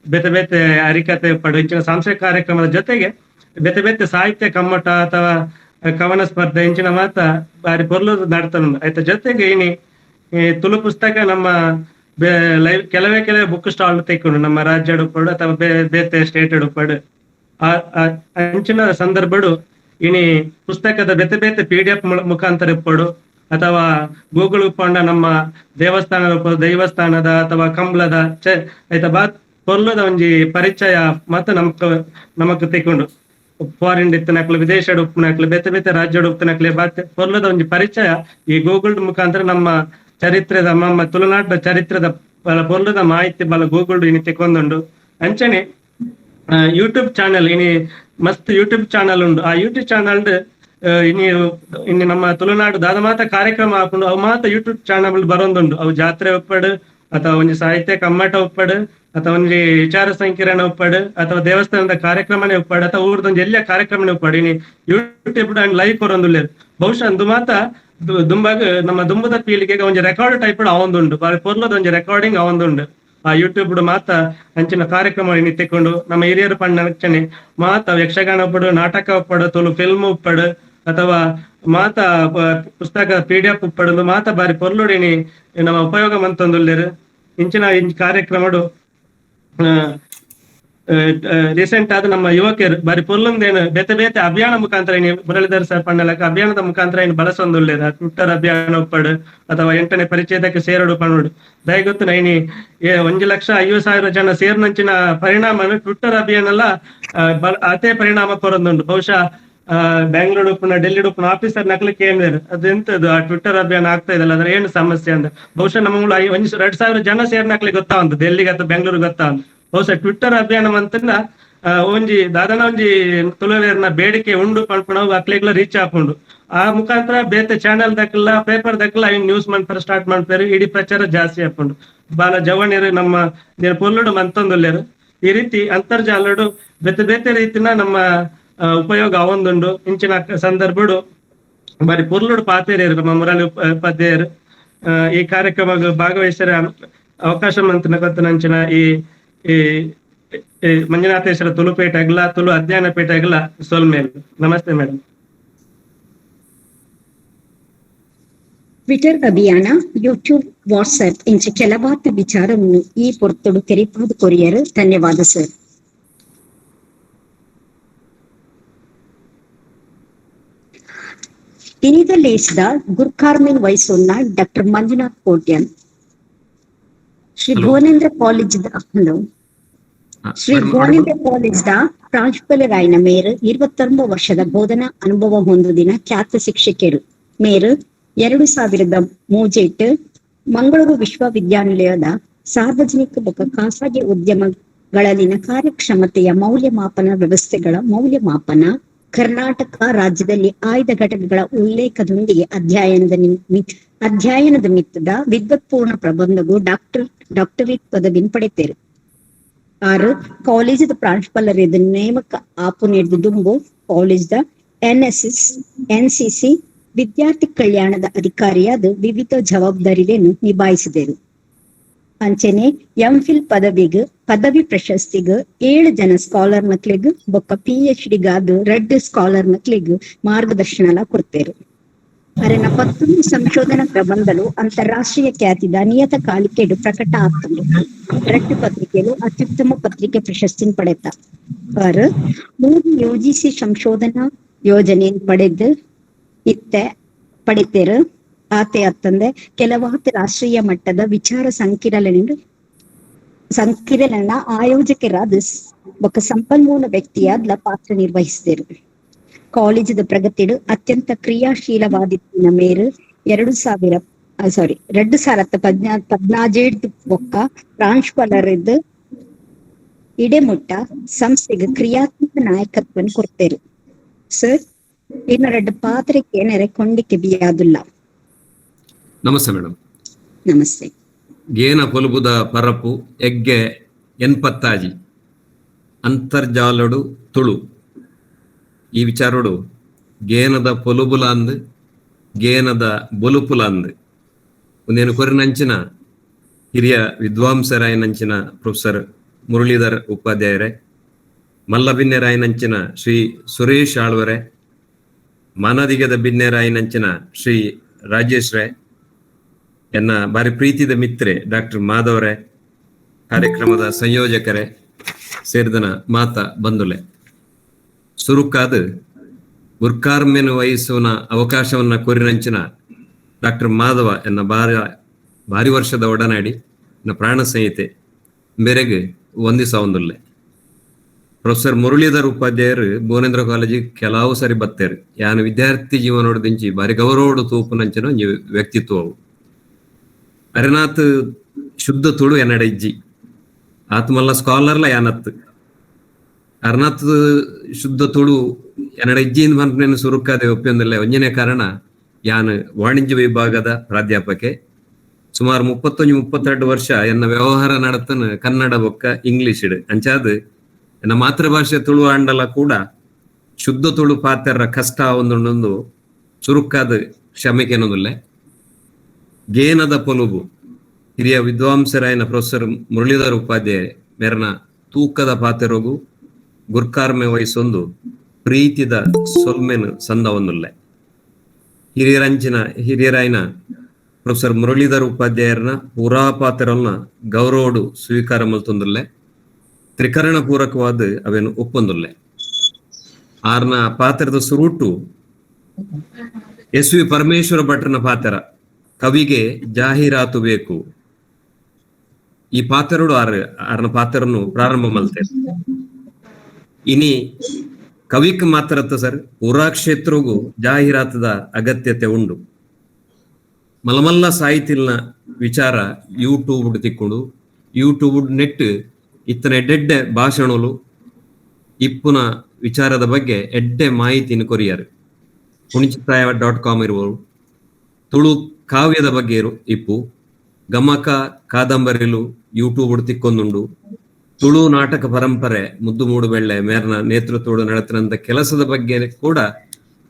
ಬೇತೆ ಬೇತೆ ಹರಿಕತೆ ಒಪ್ಪಡು ಇಂಚಿನ ಸಾಂಸ್ಕೃತಿಕ ಕಾರ್ಯಕ್ರಮದ ಜೊತೆಗೆ ಬೇತೆ ಬೇತೆ ಸಾಹಿತ್ಯ ಕಮ್ಮಟ ಅಥವಾ ಕವನ ಸ್ಪರ್ಧೆ ಇಂಚಿನ ಮಾತ ಬಾರಿ ಪೊರ್ಲು ನಡ್ತಾನ. ಆಯ್ತ ಜೊತೆಗೆ ಇನಿ ತುಳು ಪುಸ್ತಕ ನಮ್ಮ ಲೈವ್ ಕೆಲವೇ ಕೆಲವೇ ಬುಕ್ ಸ್ಟಾಲ್ ತೆಕ್ಕೊಂಡು ನಮ್ಮ ರಾಜ್ಯಡ್ ಉಪ್ಪಡು ಅಥವಾ ಬೇತೆ ಸ್ಟೇಟ್ ಉಪ್ಪಡು ಅಂಚಿನ ಸಂದರ್ಭಡು ಇನಿ ಪುಸ್ತಕದ ಬೇತೆ ಬೇತೆ PDF ಮುಖಾಂತರ ಇಪ್ಪಡು ಅಥವಾ ಗೂಗಲ್ ಉಪ್ಪಂಡ ನಮ್ಮ ದೇವಸ್ಥಾನದ ದೈವಸ್ಥಾನದ ಅಥವಾ ಕಂಬ್ಲದ ಆಯ್ತಾ ಬಾ ಪೊರ್ಲದ ಒಂಜಿ ಪರಿಚಯ ಮತ್ತು ನಮಕ್ ತೆಕ್ಕೊಂಡು ಫಾರಿನ್ ಇತ್ತನಕ್ಲು ವಿದೇಶಡ್ ಉಪ್ಪುನಕ್ಲು ಬೇತೆ ಬೇತೆ ರಾಜ್ಯಡ್ ಉಪ್ಪುನಕ್ಲೆ ಬಾತ್ ಪೊರ್ಲದ ಒಂಜಿ ಪರಿಚಯ ಈ ಗೂಗಲ್ ಮುಖಾಂತರ ನಮ್ಮ ಚರಿತ್ರೆದ ನಮ್ಮ ತುಳುನಾಡಿನ ಚರಿತ್ರೆದ ಬಲ ಪೊರ್ಲದ ಮಾಹಿತಿ ಬಲ ಗೂಗಲ್ ಇನಿ ತೆಕ್ಕೊಂದುಂಡು. ಅಂಚನೆ ಯೂಟ್ಯೂಬ್ ಚಾನಲ್ ಇನಿ ಮಸ್ತ್ ಯೂಟ್ಯೂಬ್ ಚಾನಲ್ ಉಂಡು. ಆ ಯೂಟ್ಯೂಬ್ ಚಾನಲ್ ಇನಿ ಇನ್ನು ನಮ್ಮ ತುಳುನಾಡು ದಾದ ಮಾತ ಕಾರ್ಯಕ್ರಮ ಹಾಕೊಂಡು ಅವು ಮಾತ ಯೂಟ್ಯೂಬ್ ಚಾನಲ್ ಬರೋಂದುಂಡು. ಅವು ಜಾತ್ರೆ ಉಪ್ಪಡು ಅಥವಾ ಒಂಜಿ ಸಾಹಿತ್ಯ ಕಮ್ಮಟ ಉಪ್ಪಡು ಅಥವಾ ಒಂಜಿ ವಿಚಾರ ಸಂಕಿರಣ ಉಪ್ಪಡು ಅಥವಾ ದೇವಸ್ಥಾನದ ಕಾರ್ಯಕ್ರಮನೇ ಉಪ್ಪಡು ಅಥವಾ ಊರ್ದೊಂಜಿ ಎಲ್ಲ ಕಾರ್ಯಕ್ರಮನೇ ಉಪ್ಪಡು ಇನಿ YouTube and live ಕೊರೊಂದುಲ್ಲೆರ್. ಬಹುಶಃ ಅಂದು ಮಾತ ದುಂಬಾಗ ನಮ್ಮ ದುಂಬದ ಪೀಳಿಗೆಗೆ ಒಂಜಿ ರೆಕಾರ್ಡ್ ಟೈಪ್ ಅವಂದುಂಡು, ಬಾರಿ ಪೊರ್ಲದ ಒಂಜಿ ರೆಕಾರ್ಡಿಂಗ್ ಅವಂದುಂಡು. ಆ ಯೂಟ್ಯೂಬ್ ಮಾತ ಅಂಚಿನ ಕಾರ್ಯಕ್ರಮ ಇನಿ ತೆಕ್ಕೊಂಡು ನಮ್ಮ ಹಿರಿಯರು ಪಂಡ ಮಾತ ಯಕ್ಷಗಾನ ಉಪ್ಪಡು, ನಾಟಕ ಉಪ್ಪಡು, ತುಳು ಫಿಲ್ಮ್ ಉಪ್ಪಡು ಅಥವಾ ಮಾತ ಪುಸ್ತಕ PDF ಉಪ್ಪಡು ಮಾತ ಬಾರಿ ಪೊರ್ಲುಡಿನಿ ನಮ್ಮ ಉಪಯೋಗ ಮಂತೊಂದುಲ್ಲೆರ್. ಇಂಚಿನ ಕಾರ್ಯಕ್ರಮಡು ರೀಸೆಂಟ್ ಆದ ನಮ್ಮ ಯುವಕರು ಬಾರಿ ಪೊರ್ಲುಂದೇನು ಬೇತೆ ಬೇತೆ ಅಭಿಯಾನ ಮುಖಾಂತರ ಇನಿ ಮುರಳೀಧರ್ ಸರ್ ಪಂಡಲಕ ಅಭಿಯಾನದ ಮುಖಾಂತರ ಏನು ಬಳಸೊಂದುಲ್ಲೆರ್. ಟ್ವಿಟ್ಟರ್ ಅಭಿಯಾನ ಉಪ್ಪಡು ಅಥವಾ 8ನೇ ಪರಿಚಯದಕ್ಕೆ ಸೇರಡು ಪನ್ನೋಡು ದಯಗೊತ್ತು ನೈನಿ 1,50,000 ಜನ ಸೇರ್ನಂಚಿನ ಪರಿಣಾಮ ಟ್ವಿಟ್ಟರ್ ಅಭಿಯಾನ ಎಲ್ಲ ಅದೇ ಪರಿಣಾಮ ಕೊರೊಂದುಂಡು. ಬಹುಶಃ Bangalore ಉಪ್ಪುನ ಡೆಲ್ಲಿ ಉಪ್ಪುನ ಆಫೀಸರ್ ನಕಲಿ ಕೇಂದ್ರ ಅದೆಂತದ್ದು ಆ ಟ್ವಿಟ್ಟರ್ ಅಭಿಯಾನ ಆಗ್ತಾ ಇದಲ್ಲ, ಅದ್ರ ಏನು ಸಮಸ್ಯೆ ಅಂತ ಬಹುಶಃ ನಮ್ಮ 1-2 ಸಾವಿರ ಜನ ಸೇರ್ನಕ್ಲಿ ಗೊತ್ತಾ ಉಂಟು, ಡೆಲ್ಲಿಗೆ ಅಥವಾ ಬೆಂಗಳೂರಿಗೆ ಗೊತ್ತಾ ಉಂಟು. ಬಹುಶಃ ಟ್ವಿಟ್ಟರ್ ಅಭಿಯಾನ ಮಂತನ್ನ ಒಂಜಿ ದಾದನ ಒಂಜಿ ತುಳುವೇರ್ನ ಬೇಡಿಕೆ ಉಂಡು ಪನ್ಪುನವು ಅಕ್ಲೆಗ್ಲ ರೀಚ್ ಆಪುಂಡು. ಆ ಮುಖಾಂತರ ಬೇತೆ ಚಾನೆಲ್ ದಕ್ಕಲ್ಲ ಪೇಪರ್ ದಕ್ಕಲ್ಲ ಐನ್ ನ್ಯೂಸ್ ಮನ್ಪರ ಸ್ಟಾರ್ಟ್ ಮಾಡ್ತಾರೆ, ಇಡೀ ಪ್ರಚಾರ ಜಾಸ್ತಿ ಆಪುಂಡು. ಬಾಲ ಜವಣಿಯರು ನಮ್ಮ ಪೊಲ್ಲುಡು ಮಂತೊಂದುಲ್ಲೇರು. ಈ ರೀತಿ ಅಂತರ್ಜಾಲಡು ಬೇತೆ ಬೇತೆ ರೀತಿನ ನಮ್ಮ ಉಪಯೋಗ ಅವೊಂದುಂಡು. ಇಂಚಿನ ಸಂದರ್ಭಡು ಬಾರಿ ಪೊರ್ಲುಡು ಪಾತೇರಿಯರು ನಮ್ಮ ಮುರಳಿ ಉಪಾಧ್ಯಾಯರು. ಈ ಕಾರ್ಯಕ್ರಮ ಭಾಗವಹಿಸರ ಅವಕಾಶ ಮಂತನ ಕೊತ್ತನಂಚಿನ ಈ ಈ ಮಂಜುನಾಥೇಶ್ವರ ತುಳುಪೇಟೆ ಆಗಲ ತುಳು ಅಧ್ಯಯನ ಪೇಟೆ ಆಗಲ ಸೊಲ್ಮೇಲ್. ನಮಸ್ತೆ ಮೇಡಮ್. ಟ್ವಿಟರ್ ಅಭಿಯಾನ, ಯೂಟ್ಯೂಬ್, ವಾಟ್ಸ್ಆಪ್ ಇಂಚ ಕೆಲವಾತ ವಿಚಾರವನ್ನು ಈ ಪೊರ್ತುಡು ತೆರಿಪಾದ ಕೊರಿಯರ್. ಧನ್ಯವಾದ ಸರ್. ಇನಿದ ಲೇಸ್ದ ಗುರ್ಕಾರ್ಮಿನ್ ವಹಿಸೋನ್ನ doctor Manjunath Kotian, Shri Bhuvanendra college hello Shri Bhuvanendra college the ಪ್ರಾಂಶುಪಾಲರಾಯನ ಮೇರು 29 ವರ್ಷದ ಬೋಧನಾ ಅನುಭವ ಹೊಂದುದಿನ ಖ್ಯಾತ ಶಿಕ್ಷಕಿಯರು. ಮೇರು 2003 ಮಂಗಳೂರು ವಿಶ್ವವಿದ್ಯಾನಿಲಯದ ಸಾರ್ವಜನಿಕ ಬೊಕ ಖಾಸಗಿ ಉದ್ಯಮಗಳಲ್ಲಿನ ಕಾರ್ಯಕ್ಷಮತೆಯ ಮೌಲ್ಯಮಾಪನ ವ್ಯವಸ್ಥೆಗಳ ಮೌಲ್ಯಮಾಪನ ಕರ್ನಾಟಕ ರಾಜ್ಯದಲ್ಲಿ ಆಯ್ದ ಘಟಕಗಳ ಉಲ್ಲೇಖದೊಂದಿಗೆ ಅಧ್ಯಯನದ ಮಿತ್ತದ ವಿದ್ವತ್ಪೂರ್ಣ ಪ್ರಬಂಧಗೂ ಡಾಕ್ಟರೇಟ್ ಪದವಿಯನ್ನು ಪಡೆತೇರು. 6 ಕಾಲೇಜದ ಪ್ರಾಂಶುಪಾಲರಿದ ನೇಮಕ ಆಪು ನೀಡಿದ ದುಂಬು ಕಾಲೇಜದ ಎನ್ಎಸ್ಎಸ್ ಎನ್ಸಿಸಿ ವಿದ್ಯಾರ್ಥಿ ಕಲ್ಯಾಣದ ಅಧಿಕಾರಿಯಾದ ವಿವಿಧ ಜವಾಬ್ದಾರಿಗಳನ್ನು ನಿಭಾಯಿಸಿದರು. ಅಂಚನೆ ಎಂಫಿಲ್ ಪದವಿಗ್ ಪದವಿ ಪ್ರಶಸ್ತಿಗ್ 7 ಜನ ಸ್ಕಾಲರ್ ಮಕ್ಳಿಗ್ ಬೊಕ್ಕ ಪಿಎಚ್ ಡಿ ಗಾದು 2 ಸ್ಕಾಲರ್ ಮಕ್ಳಿಗ್ ಮಾರ್ಗದರ್ಶನ ಕೊಡ್ತೇರು. ಅರೆನ 11 ಸಂಶೋಧನಾ ಪ್ರಬಂಧಲು ಅಂತಾರಾಷ್ಟ್ರೀಯ ಖ್ಯಾತಿದ ನಿಯತಕಾಲಿಕೆಡು ಪ್ರಕಟ ಆಗ್ತದೆ. 2 ಪತ್ರಿಕೆಲು ಅತ್ಯುತ್ತಮ ಪತ್ರಿಕೆ ಪ್ರಶಸ್ತಿ ಪಡೆತ. ಅವರು 3 ಯುಜಿಸಿ ಸಂಶೋಧನಾ ಯೋಜನೆ ಪಡೆದು ಇತ್ತೆ ಪಡಿತೇರು. ಆತೆ ಅತ್ತಂದೆ ಕೆಲವಾತ ರಾಷ್ಟ್ರೀಯ ಮಟ್ಟದ ವಿಚಾರ ಸಂಕಿರಣ ಆಯೋಜಕರಾದ ಬೊಕ್ಕ ಸಂಪನ್ಮೂಲ ವ್ಯಕ್ತಿಯಾದ್ಲ ಪಾತ್ರ ನಿರ್ವಹಿಸಿದರು. ಕಾಲೇಜದ ಪ್ರಗತಿಡು ಅತ್ಯಂತ ಕ್ರಿಯಾಶೀಲವಾದಿತ್ತಿನ ಮೇರು 2014 ಬೊಕ್ಕ ಪ್ರಾಂಶುಪಾಲರಿದ್ದು ಇಡೆಮುಟ್ಟ ಸಂಸ್ಥೆಗೆ ಕ್ರಿಯಾತ್ಮಕ ನಾಯಕತ್ವವನ್ನು ಕೊಡ್ತೇರು. ಸರ್, ಇನ್ನು 2 ಪಾತ್ರಕ್ಕೆ ನೆರೆ ಕೊಂಡಿಕೆ ಬಿಯಾದುಲ್ಲ. ನಮಸ್ತೆ ಮೇಡಮ್. ನಮಸ್ತೆ. ಗೇನ ಪೊಲುಬುದ ಪರಪು ಎಗ್ಗೆ ಎನ್ಪತ್ತಾಜಿ ಅಂತರ್ಜಾಲಡು ತುಳು ಈ ವಿಚಾರೋಡು ಗೇನದ ಪೊಲುಬುಲಾಂದ್ ಗೇನದ ಬೊಲುಪುಲಾಂದ್ ಒಂದೇನು ಕೊರಿನಂಚಿನ ಹಿರಿಯ ವಿದ್ವಾಂಸರಾಯನಂಚಿನ ಪ್ರೊಫೆಸರ್ ಮುರಳೀಧರ್ ಉಪಾಧ್ಯಾಯರೇ, ಮಲ್ಲಬಿನ್ನೆರಾಯನಂಚಿನ ಶ್ರೀ ಸುರೇಶ್ ಆಳ್ವರೆ, ಮಾನದಿಗದ ಬಿನ್ನೆರಾಯನಂಚಿನ ಶ್ರೀ ರಾಜೇಶ್ ರೇ, ಎನ್ನ ಬಾರಿ ಪ್ರೀತಿದ ಮಿತ್ರೆ ಡಾಕ್ಟರ್ ಮಾಧವರೇ, ಕಾರ್ಯಕ್ರಮದ ಸಂಯೋಜಕರೇ, ಸೇರಿದನ ಮಾತ ಬಂದುಲೆ. ಸುರುಕಾದ ಗುರ್ಕಾರ್ಮೆನು ವಹಿಸುವನ ಅವಕಾಶವನ್ನ ಕೋರಿನಂಚಿನ ಡಾಕ್ಟರ್ ಮಾಧವ ಎನ್ನ ಭಾರಿ ವರ್ಷದ ಒಡನಾಡಿ ಎನ್ನ ಪ್ರಾಣ ಸಂಹಿತೆ ಮೇರೆಗೆ ವಂದಿಸವಂದುಲ್ಲೆ. ಪ್ರೊಫೆಸರ್ ಮುರಳೀಧರ್ ಉಪಾಧ್ಯಾಯರು ಭುವನೇಂದ್ರ ಕಾಲೇಜಿಗೆ ಕೆಲವು ಸರಿ ಬತ್ತೇರು. ಯಾನು ವಿದ್ಯಾರ್ಥಿ ಜೀವನೋಡು ದಿಂಚಿ ಭಾರಿ ಗೌರವೋಡು ತೂಪುನಂಚಿನ ಒಂಜಿ ವ್ಯಕ್ತಿತ್ವವು. ಅರೆನಾಥ್ ಶುದ್ಧ ತುಳು ಎನ್ನಡ ಇಜ್ಜಿ ಆತ್ಮಲ್ಲ ಸ್ಕಾಲರ್ಲ ಯಾನತ್ ಅರ್ನಾಥ್ ಶುದ್ಧ ತುಳು ಎನ್ನಡ ಇಜ್ಜಿ ಪನ್ಪುನೆನ್ ಸುರುಕಾದೆ ಒಪ್ಪಿಯೊಂದಿಲ್ಲ. ಒಂಜನೇ ಕಾರಣ ಯಾನ್ ವಾಣಿಜ್ಯ ವಿಭಾಗದ ಪ್ರಾಧ್ಯಾಪಕೆ. ಸುಮಾರು 31-32 ವರ್ಷ ಎನ್ನ ವ್ಯವಹಾರ ನಡತನ ಕನ್ನಡ ಬೊಕ್ಕ ಇಂಗ್ಲಿಷ್ ಅಂಚಾದ್ ಎನ್ನ ಮಾತೃಭಾಷೆ ತುಳು ಆಂಡಲ ಕೂಡ ಶುದ್ಧ ತುಳು ಪಾತೆರ ಕಷ್ಟ ಒಂದೊಂದೊಂದು ಚುರುಕಾದ ಕ್ಷಮೆಕೇನೊಂದುಲ್ಲೆ. ಗೇನದ ಪೊಲುಬು ಹಿರಿಯ ವಿದ್ವಾಂಸರಾಯನ ಪ್ರೊಫೆಸರ್ ಮುರಳೀಧರ್ ಉಪಾಧ್ಯಾಯ ಮೇರನ ತೂಕದ ಪಾತೆರೊಗು ಗುರ್ಕಾರ್ಮೆ ವಹಿಸೊಂದು ಪ್ರೀತಿದ ಸೊಲ್ಮೆನು ಸಂದವನ್ನುಲ್ಲೆ. ಹಿರಿಯರಾಯನ ಪ್ರೊಫೆಸರ್ ಮುರಳೀಧರ್ ಉಪಾಧ್ಯಾಯರನ ಪೂರಾ ಪಾತ್ರವನ್ನ ಗೌರವಡು ಸ್ವೀಕಾರ ಮಲ್ತೊಂದುಲ್ಲೆ. ತ್ರಿಕರಣ ಪೂರಕವಾದ ಅವೇನು ಒಪ್ಪೊಂದುಲ್ಲೆ. ಆರ್ನ ಪಾತ್ರದ ಸುರುಟು ಎಸ್ ವಿ ಪರಮೇಶ್ವರ ಭಟ್ರನ ಪಾತ್ರ ಕವಿಗೆ ಜಾಹೀರಾತು ಬೇಕು. ಈ ಪಾತ್ರರು ಆರ್ನ ಪಾತ್ರನ್ನು ಪ್ರಾರಂಭ ಮಲ್ತೆ. ಇನಿ ಕವಿಕ್ ಮಾತ್ರತ್ತ ಸರ್ ಪೂರಾ ಕ್ಷೇತ್ರಗೂ ಜಾಹೀರಾತದ ಅಗತ್ಯತೆ ಉಂಡು. ಮಲಮಲ್ಲ ಸಾಹಿತಿಲ್ನ ವಿಚಾರ ಯೂಟ್ಯೂಬ್ ತಿಕ್ಕೊಂಡು ಯೂಟ್ಯೂಬ್ ನೆಟ್ ಇತ್ತನ ಎಡ್ಡೆಡ್ಡೆ ಭಾಷಣಲು ಇಪ್ಪುನ ವಿಚಾರದ ಬಗ್ಗೆ ಎಡ್ಡೆ ಮಾಹಿತಿನ ಕೊರಿಯರು. ಪುಣಿಚಿತ್ತಾಯ.com ಇರುವರು, ತುಳು ಕಾವ್ಯದ ಬಗ್ಗೆ ಇಪ್ಪು, ಗಮಕ ಕಾದಂಬರಿಲು ಯೂಟ್ಯೂಬ್ ತಿಕ್ಕೊಂದುಂಡು, ತುಳು ನಾಟಕ ಪರಂಪರೆ ಮುದ್ದು ಮೂಡುಬೆಳ್ಳೆ ಮೇರ್ನ ನೇತೃತ್ವದ ನಡೆತನಂತ ಕೆಲಸದ ಬಗ್ಗೆ ಕೂಡ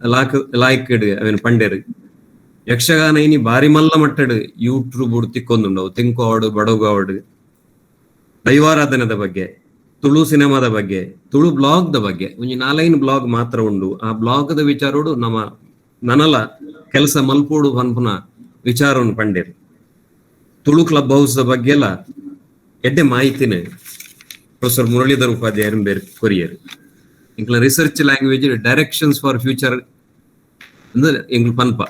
ಲಾಯ್ಕ್ ಅವೇನು ಪಂಡೇರು. ಯಕ್ಷಗಾನ ಇನಿ ಬಾರಿ ಮಲ್ಲ ಮಟ್ಟಡ್ ಯೂಟ್ಯೂಬ್ ತಿಕ್ಕೊಂದುಂಡವು, ತೆಂಕು ಬಡಗು ದೈವಾರಾಧನೆದ ಬಗ್ಗೆ, ತುಳು ಸಿನಿಮಾದ ಬಗ್ಗೆ, ತುಳು ಬ್ಲಾಗ್ the ಬಗ್ಗೆ ಒಂಜಿ ನಾಲೈನ್ ಬ್ಲಾಗ್ ಮಾತ್ರ ಉಂಡು. ಆ ಬ್ಲಾಗ್ ದ ವಿಚಾರೋಡು ನಮ್ಮ ನನಲ ಕೆಲಸ ಮಲ್ಪೋಡು ಪನ್ಪುನ ವಿಚಾರವನ್ನು ಪಂಡೇರು. ತುಳು ಕ್ಲಬ್ ಹೌಸ್ the ಬಗ್ಗೆ ಎಲ್ಲ ಎಡ್ಡೆ ಮಾಹಿತಿನ ಪ್ರೊಫೆಸರ್ ಮುರಳೀಧರ್ ಉಪಾಧ್ಯಾಯರು ಬೇರೆ courier. ಎಂಕ್ಲ research language directions for future ಅಂದ್ರೆ ಎಂಗ್ಲ ಪನ್ಪ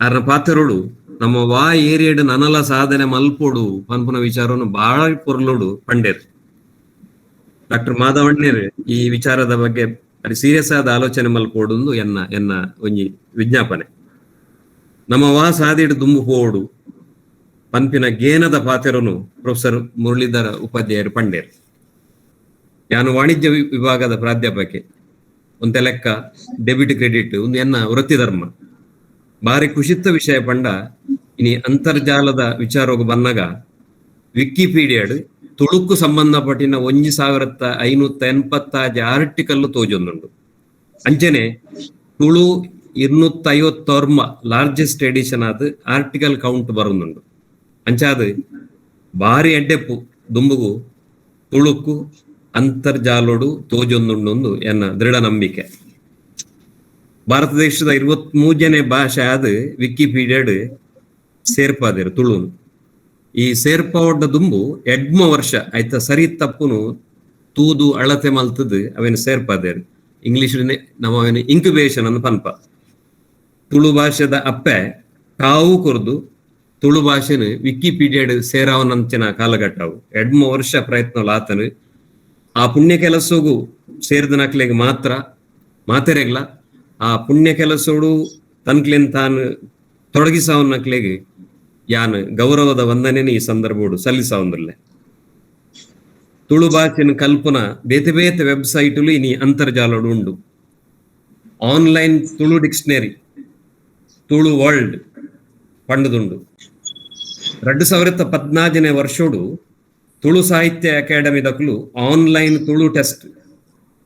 ಆರ್ನ ಪಾತ್ರರೋಡು ನಮ್ಮ ವಾ ಏರಿಯಾಡ್ ನನಲ ಸಾಧನೆ ಮಲ್ಪೋಡು ಪನ್ಪುನ ವಿಚಾರವನ್ನು ಬಹಳ ಪೊರ್ಲೋಡು ಪಂಡೇರು. ಡಾಕ್ಟರ್ ಮಾಧವಣ್ಣೇರ್ ಈ ವಿಚಾರದ ಬಗ್ಗೆ ಸೀರಿಯಸ್ ಆದ ಆಲೋಚನೆ ಮಲ್ಪೋಡು ಎನ್ನ ಎನ್ನ ಒಂಜಿ ವಿಜ್ಞಾಪನೆ. ನಮ್ಮ ವಾ ಸಾದಿಡ್ ದುಂಬು ಪೋಡು ಪನ್ಪಿನ ಗೇನದ ಪಾತ್ರನು ಪ್ರೊಫೆಸರ್ ಮುರಳೀಧರ ಉಪಾಧ್ಯಾಯರು ಪಂಡೇರ್. ಯಾನು ವಾಣಿಜ್ಯ ವಿಭಾಗದ ಪ್ರಾಧ್ಯಾಪಕೆ, ಒಂತೆ ಲೆಕ್ಕ ಡೆಬಿಟ್ ಕ್ರೆಡಿಟ್ ಒಂದು ಎನ್ನ ವೃತ್ತಿ ಧರ್ಮ. ಬಾರಿ ಕುಶಿತ್ತ ವಿಷಯ ಪಂಡ ಇನಿ ಅಂತರ್ಜಾಲದ ವಿಚಾರೋಗ ಬನ್ನಗ ವಿಕಿಪೀಡಿಯಾಡ್ ತುಳುಕು ಸಂಬಂಧಪಟ್ಟಿನ 1586 ಆರ್ಟಿಕಲ್ ತೋಜೊಂದುಂಡು. ಅಂಚನೆ ತುಳು 250 ಲಾರ್ಜೆಸ್ಟ್ ಎಡಿಷನ್ ಆದ ಆರ್ಟಿಕಲ್ ಕೌಂಟ್ ಬರುಂದುಂಡು. ಅಂಚಾದ ಬಾರಿ ಎಡ್ಡೆಪ್ಪು ದುಂಬುಗು ತುಳುಕು ಅಂತರ್ಜಾಲೋಡು ತೋಜೊಂದುಂಡು ಎನ್ನ ದೃಢ ನಂಬಿಕೆ. ಭಾರತ ದೇಶದ 23ನೇ ಭಾಷೆ ಆದ ವಿಕಿಪೀಡಿಯಾಡ್ ಸೇರ್ಪಾದಿರು ತುಳುನು. ಈ ಸೇರ್ಪಾವಡ್ಡ ದುಂಬು ಎಡ್ಮ ವರ್ಷ ಆಯ್ತ ಸರಿ ತಪ್ಪುನು ತೂದು ಅಳತೆ ಮಲ್ತದು ಅವೇನು ಸೇರ್ಪಾದೇರು. ಇಂಗ್ಲಿಷ್ ನಮ್ಮ ಅವೇನು ಇಂಕ್ಯುಬೇಷನ್ ಅನ್ನು ಪನ್ಪ. ತುಳು ಭಾಷೆದ ಅಪ್ಪೆ ಕಾವು ಕೊರ್ದು ತುಳು ಭಾಷೆನು ವಿಕಿಪೀಡಿಯಾಡ್ ಸೇರಾವನಂಚಿನ ಕಾಲಘಟ್ಟವು ಎಡ್ಮ ವರ್ಷ ಪ್ರಯತ್ನ ಆತನು. ಆ ಪುಣ್ಯ ಕೆಲಸಗೂ ಸೇರಿದ ನಕ್ಲೆಗ್ ಮಾತ್ರ ಮಾತೆರೆಗ್ಲ ಆ ಪುಣ್ಯ ಕೆಲಸೋಡು ತನ್ಕ್ಲೆನ್ ತಾನು ತೊಡಗಿಸಾವನಕ್ಲೆಗ್ ಯಾನ್ ಗೌರವದ ವಂದನೆನ ಈ ಸಂದರ್ಭೋಡು ಸಲ್ಲಿಸಾವಂದುಲ್ಲೆ. ತುಳು ಭಾಷೆನ ಕಲ್ಪನ ಬೇತೆ ಬೇತೆ ವೆಬ್ಸೈಟ್ಲು ಇನಿ ಅಂತರ್ಜಾಲೋಡು ಉಂಡು. Online Tulu dictionary, Tulu world ಪಂಡದುಂಡು. 2014ನೇ ವರ್ಷೋಡು ತುಳು ಸಾಹಿತ್ಯ ಅಕಾಡೆಮಿ ದಕುಲು online Tulu test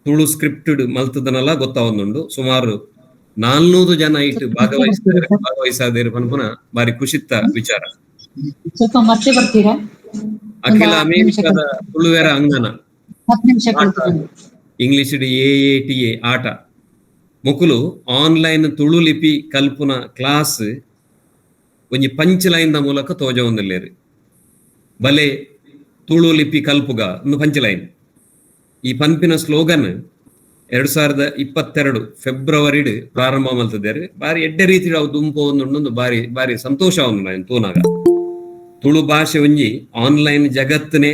Tulu scripted ಮಲ್ತದನಲ್ಲ ಗೊತ್ತಾವೊಂದುಂಡು. ಸುಮಾರು 400 ಜನ ಇಟ್ಟು ಭಾಗವಹಿಸಾದೇರು ಪನ್ಪುನ ಬಾರಿ ಖುಷಿತ್ತ ವಿಚಾರ. ಸ್ವಲ್ಪ ಮತ್ತೆ ಬರ್ತೀರಾ? ಅಖಿಲ ಅಮೇರಿಕಾದ ತುಳುವೆರ ಅಂಗನ 10 ನಿಮಿಷ ಇಂಗ್ಲಿಷ್ AATA ಆಟ ಮುಕುಲು ಆನ್ಲೈನ್ ತುಳು ಲಿಪಿ ಕಲ್ಪುನ ಕ್ಲಾಸ್ ಒಂಜಿ ಪಂಚ್ ಲೈನ್ the ಮೂಲಕ ತೋಜವೊಂದುಲ್ಲೆರ್. ಬಲೆ ತುಳು ಲಿಪಿ ಕಲ್ಪುಗ ಒಂದು ಪಂಚ್ ಲೈನ್. ಈ ಪನ್ಪಿನ ಸ್ಲೋಗನ್ 2022 ಫೆಬ್ರವರಿಡ್ ಪ್ರಾರಂಭ ಮಲ್ತದೇರು. ಬಾರಿ ಎಡ್ಡೆ ರೀತಿ ಅವು ದುಂಪು ಒಂದುಂಡು, ಬಾರಿ ಬಾರಿ ಸಂತೋಷ ಒಂದು ತೂನಾಗ. ತುಳು ಭಾಷೆ ಒಂಜಿ ಆನ್ಲೈನ್ ಜಗತ್ತನೇ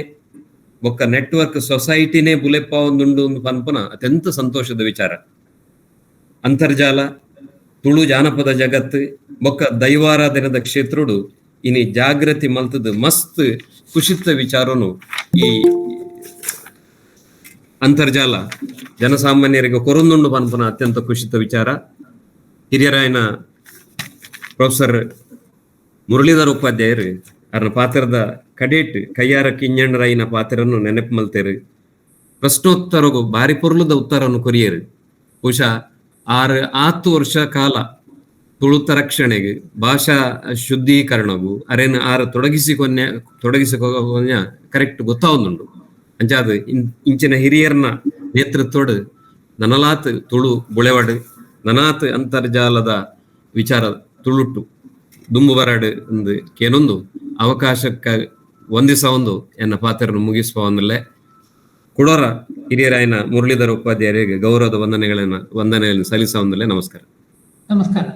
ಬೊಕ್ಕ ನೆಟ್ವರ್ಕ್ ಸೊಸೈಟಿನೇ ಬುಲೆಪ್ಪ ಒಂದುಂಡು ಒಂದು ಪನ್ಪುನ ಅತ್ಯಂತ ಸಂತೋಷದ ವಿಚಾರ. ಅಂತರ್ಜಾಲ ತುಳು ಜಾನಪದ ಜಗತ್ತು ಬೊಕ್ಕ ದೈವಾರಾಧನೆದ ಕ್ಷೇತ್ರಡು ಇನಿ ಜಾಗೃತಿ ಮಲ್ತದ ಮಸ್ತ್ ಖುಷಿತ್ತ ವಿಚಾರನು ಈ ಅಂತರ್ಜಾಲ ಜನಸಾಮಾನ್ಯರಿಗೆ ಕೊರೊಂದುಂಡು ಪನ್ಪುನ ಅತ್ಯಂತ ಖುಷಿತ ವಿಚಾರ. ಹಿರಿಯರಾಯನ ಪ್ರೊಫೆಸರ್ ಮುರಳೀಧರ್ ಉಪಾಧ್ಯಾಯರು ಅರ್ನ ಪಾತ್ರದ ಕಡೇಟ್ ಕೈಯಾರ ಕಿಂಜಣ್ಣರಾಯಿನ ಪಾತ್ರನ್ನು ನೆನಪು ಮಲ್ತೇರು. ಪ್ರಶ್ನೋತ್ತರಗು ಬಾರಿ ಪೊರ್ಲುದ ಉತ್ತರವನ್ನು ಕೊರಿಯರು. ಬಹುಶಃ 6 ವರ್ಷ ಕಾಲ ತುಳುತ ರಕ್ಷಣೆಗೆ ಭಾಷಾ ಶುದ್ಧೀಕರಣಗೂ ಅರೇನು ಆರು ತೊಡಗಿಸಿಕೊನ್ಯ ಕರೆಕ್ಟ್ ಗೊತ್ತಾವೊಂದುಂಡು. ಅಂಚಾದ ಇಂಚಿನ ಹಿರಿಯರ್ನ ನೇತೃತ್ವಡ್ ನನಲಾತ್ ತುಳು ಬುಳೆವಡ್ ನನಾತ್ ಅಂತರ್ಜಾಲದ ವಿಚಾರ ತುಳುಟ್ಟು ದುಂಬು ಬರಾಡು ಒಂದು ಕೇನೊಂದು ಅವಕಾಶಕ್ಕ ವಂದಿಸವೊಂದು ಎನ್ನ ಪಾತ್ರನ್ನು ಮುಗಿಸುವ ಕುಡೋರ ಹಿರಿಯರಾಯನ ಮುರಳೀಧರ ಉಪಾಧ್ಯಾಯರಿಗೆ ಗೌರವದ ವಂದನೆಗಳನ್ನು ಸಲ್ಲಿಸುವಂದಲೇ ನಮಸ್ಕಾರ. ನಮಸ್ಕಾರ.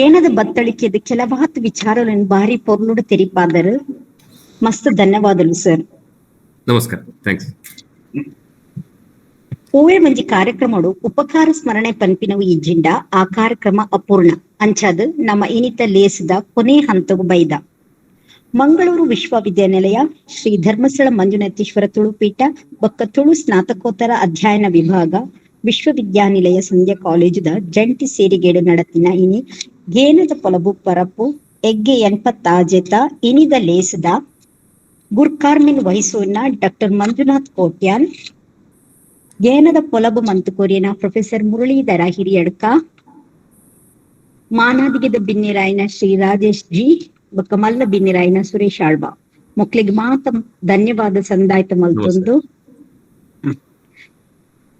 ಏನದ ಬತ್ತಳಿಕೆದ ಕೆಲವಾತ್ ವಿಚಾರಗಳನ್ನು ಭಾರಿ ಪೊರ್ಲುಡು ತೆರಿಪಾದರು. ಮಸ್ತ್ ಧನ್ಯವಾದಗಳು ಸರ್. ನಮಸ್ಕಾರ, thanks. ಓವೇ ಒಂಜಿ ಕಾರ್ಯಕ್ರಮಡು ಉಪಕಾರ ಸ್ಮರಣೆ ಪನ್ಪಿನವು ಇಜ್ಜಿಂಡ ಆ ಕಾರ್ಯಕ್ರಮ ಅಪೂರ್ಣ ಅಂಚಾದ್ ನಮ್ಮ ಇನಿತ ಲೇಸದ ಕೊನೆ ಹಂತಗು ಬೈದ. ಮಂಗಳೂರು ವಿಶ್ವವಿದ್ಯಾನಿಲಯ ಶ್ರೀ ಧರ್ಮಸ್ಥಳ ಮಂಜುನಾಥೇಶ್ವರ ತುಳುಪೀಠ ಬೊಕ್ಕ ತುಳು ಸ್ನಾತಕೋತ್ತರ ಅಧ್ಯಯನ ವಿಭಾಗ ವಿಶ್ವವಿದ್ಯಾನಿಲಯ ಸಂಧ್ಯಾ ಕಾಲೇಜುದ ಜಂಟಿ ಸೇರಿಗೇಡು ನಡತಿನ ಇನಿ ಗೇನದ ಪೊಲಬು ಪರಪು ಎಗ್ಗೆ 86 ಇನಿದ ಲೇಸದ ಗುರ್ಕಾರ್ಮಿನ್ ವಹಿಸುವನ್ನ ಡಾಕ್ಟರ್ ಮಂಜುನಾಥ್ ಕೋಟ್ಯಾನ್, ಗೇನದ ಪೊಲಬು ಮಂತುಕೊರಿಯನ ಪ್ರೊಫೆಸರ್ ಮುರಳೀಧರ ಹಿರಿಯಡ್ಕ, ಮಾನಾದಿಗೆದ ಬಿನ್ನಿರಾಯನ ಶ್ರೀ ರಾಜೇಶ್ ಜಿ ಬೊಕ್ಕ ಮಲ್ಲ ಬಿನ್ನಿರಾಯನ ಸುರೇಶ್ ಆಳ್ವ ಮೊಕ್ಲಿಗೆ ಮಾತ ಧನ್ಯವಾದ ಸಂದಾಯ್ತ ಮಲ್ತೊಂದು.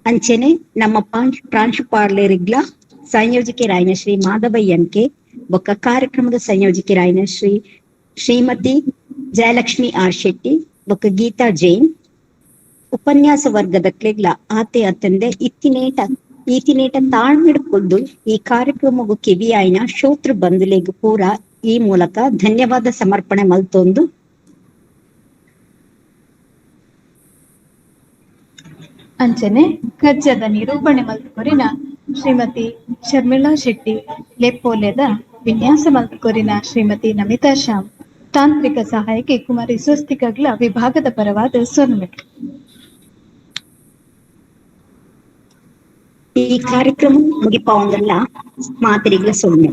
ಅಂಚೆನೆ ನಮ್ಮ ಪ್ರಾಂಶುಪಾಲರಿಗ್ಲ ಸಂಯೋಜಕರಾಯನ ಶ್ರೀ ಮಾಧವ ಎನ್ ಕೆ ಬೊಕ್ಕ ಕಾರ್ಯಕ್ರಮದ ಸಂಯೋಜಕರಾಯನ ಶ್ರೀಮತಿ ಜಯಲಕ್ಷ್ಮಿ ಆರ್ ಶೆಟ್ಟಿ ಬೊಕ್ಕ ಗೀತಾ ಜೈನ್, ಉಪನ್ಯಾಸ ವರ್ಗದ ಕ್ಲೆಗ್ಲ ಆತೆ ಅತ್ತಂದೆ ಇತ್ತಿನೇಟ ಈತಿನೇಟ ತಾಳ್ಮೆಡ್ಕೊಂಡು ಈ ಕಾರ್ಯಕ್ರಮಗೂ ಕಿವಿಯಾಯಿನ ಶ್ರೋತೃ ಬಂಧುಲೆಗ್ ಪೂರ ಈ ಮೂಲಕ ಧನ್ಯವಾದ ಸಮರ್ಪಣೆ ಮಲ್ತೊಂದು. ಅಂಚನೆ ಕಜ್ಜದ ನಿರೂಪಣೆ ಮಲ್ತುಕೊರಿನ ಶ್ರೀಮತಿ ಶರ್ಮಿಳಾ ಶೆಟ್ಟಿ, ಲೆಪ್ಪೋಲೆದ ವಿನ್ಯಾಸ ಮಲ್ತುಕೊರಿನ ಶ್ರೀಮತಿ ನಮಿತಾ ಶ್ಯಾಮ್, ತಾಂತ್ರಿಕ ಸಹಾಯಕ್ಕೆ ಕುಮಾರಿ ಸ್ವಸ್ತಿಕಗ್ಲ ವಿಭಾಗದ ಪರವಾದ ಸೊನ್ನೆ. ಈ ಕಾರ್ಯಕ್ರಮ ಮುಗಿಪಾವಂದಲ್ಲ ಮಾತರಿಗ್ಲ ಸೊನ್ನೆ.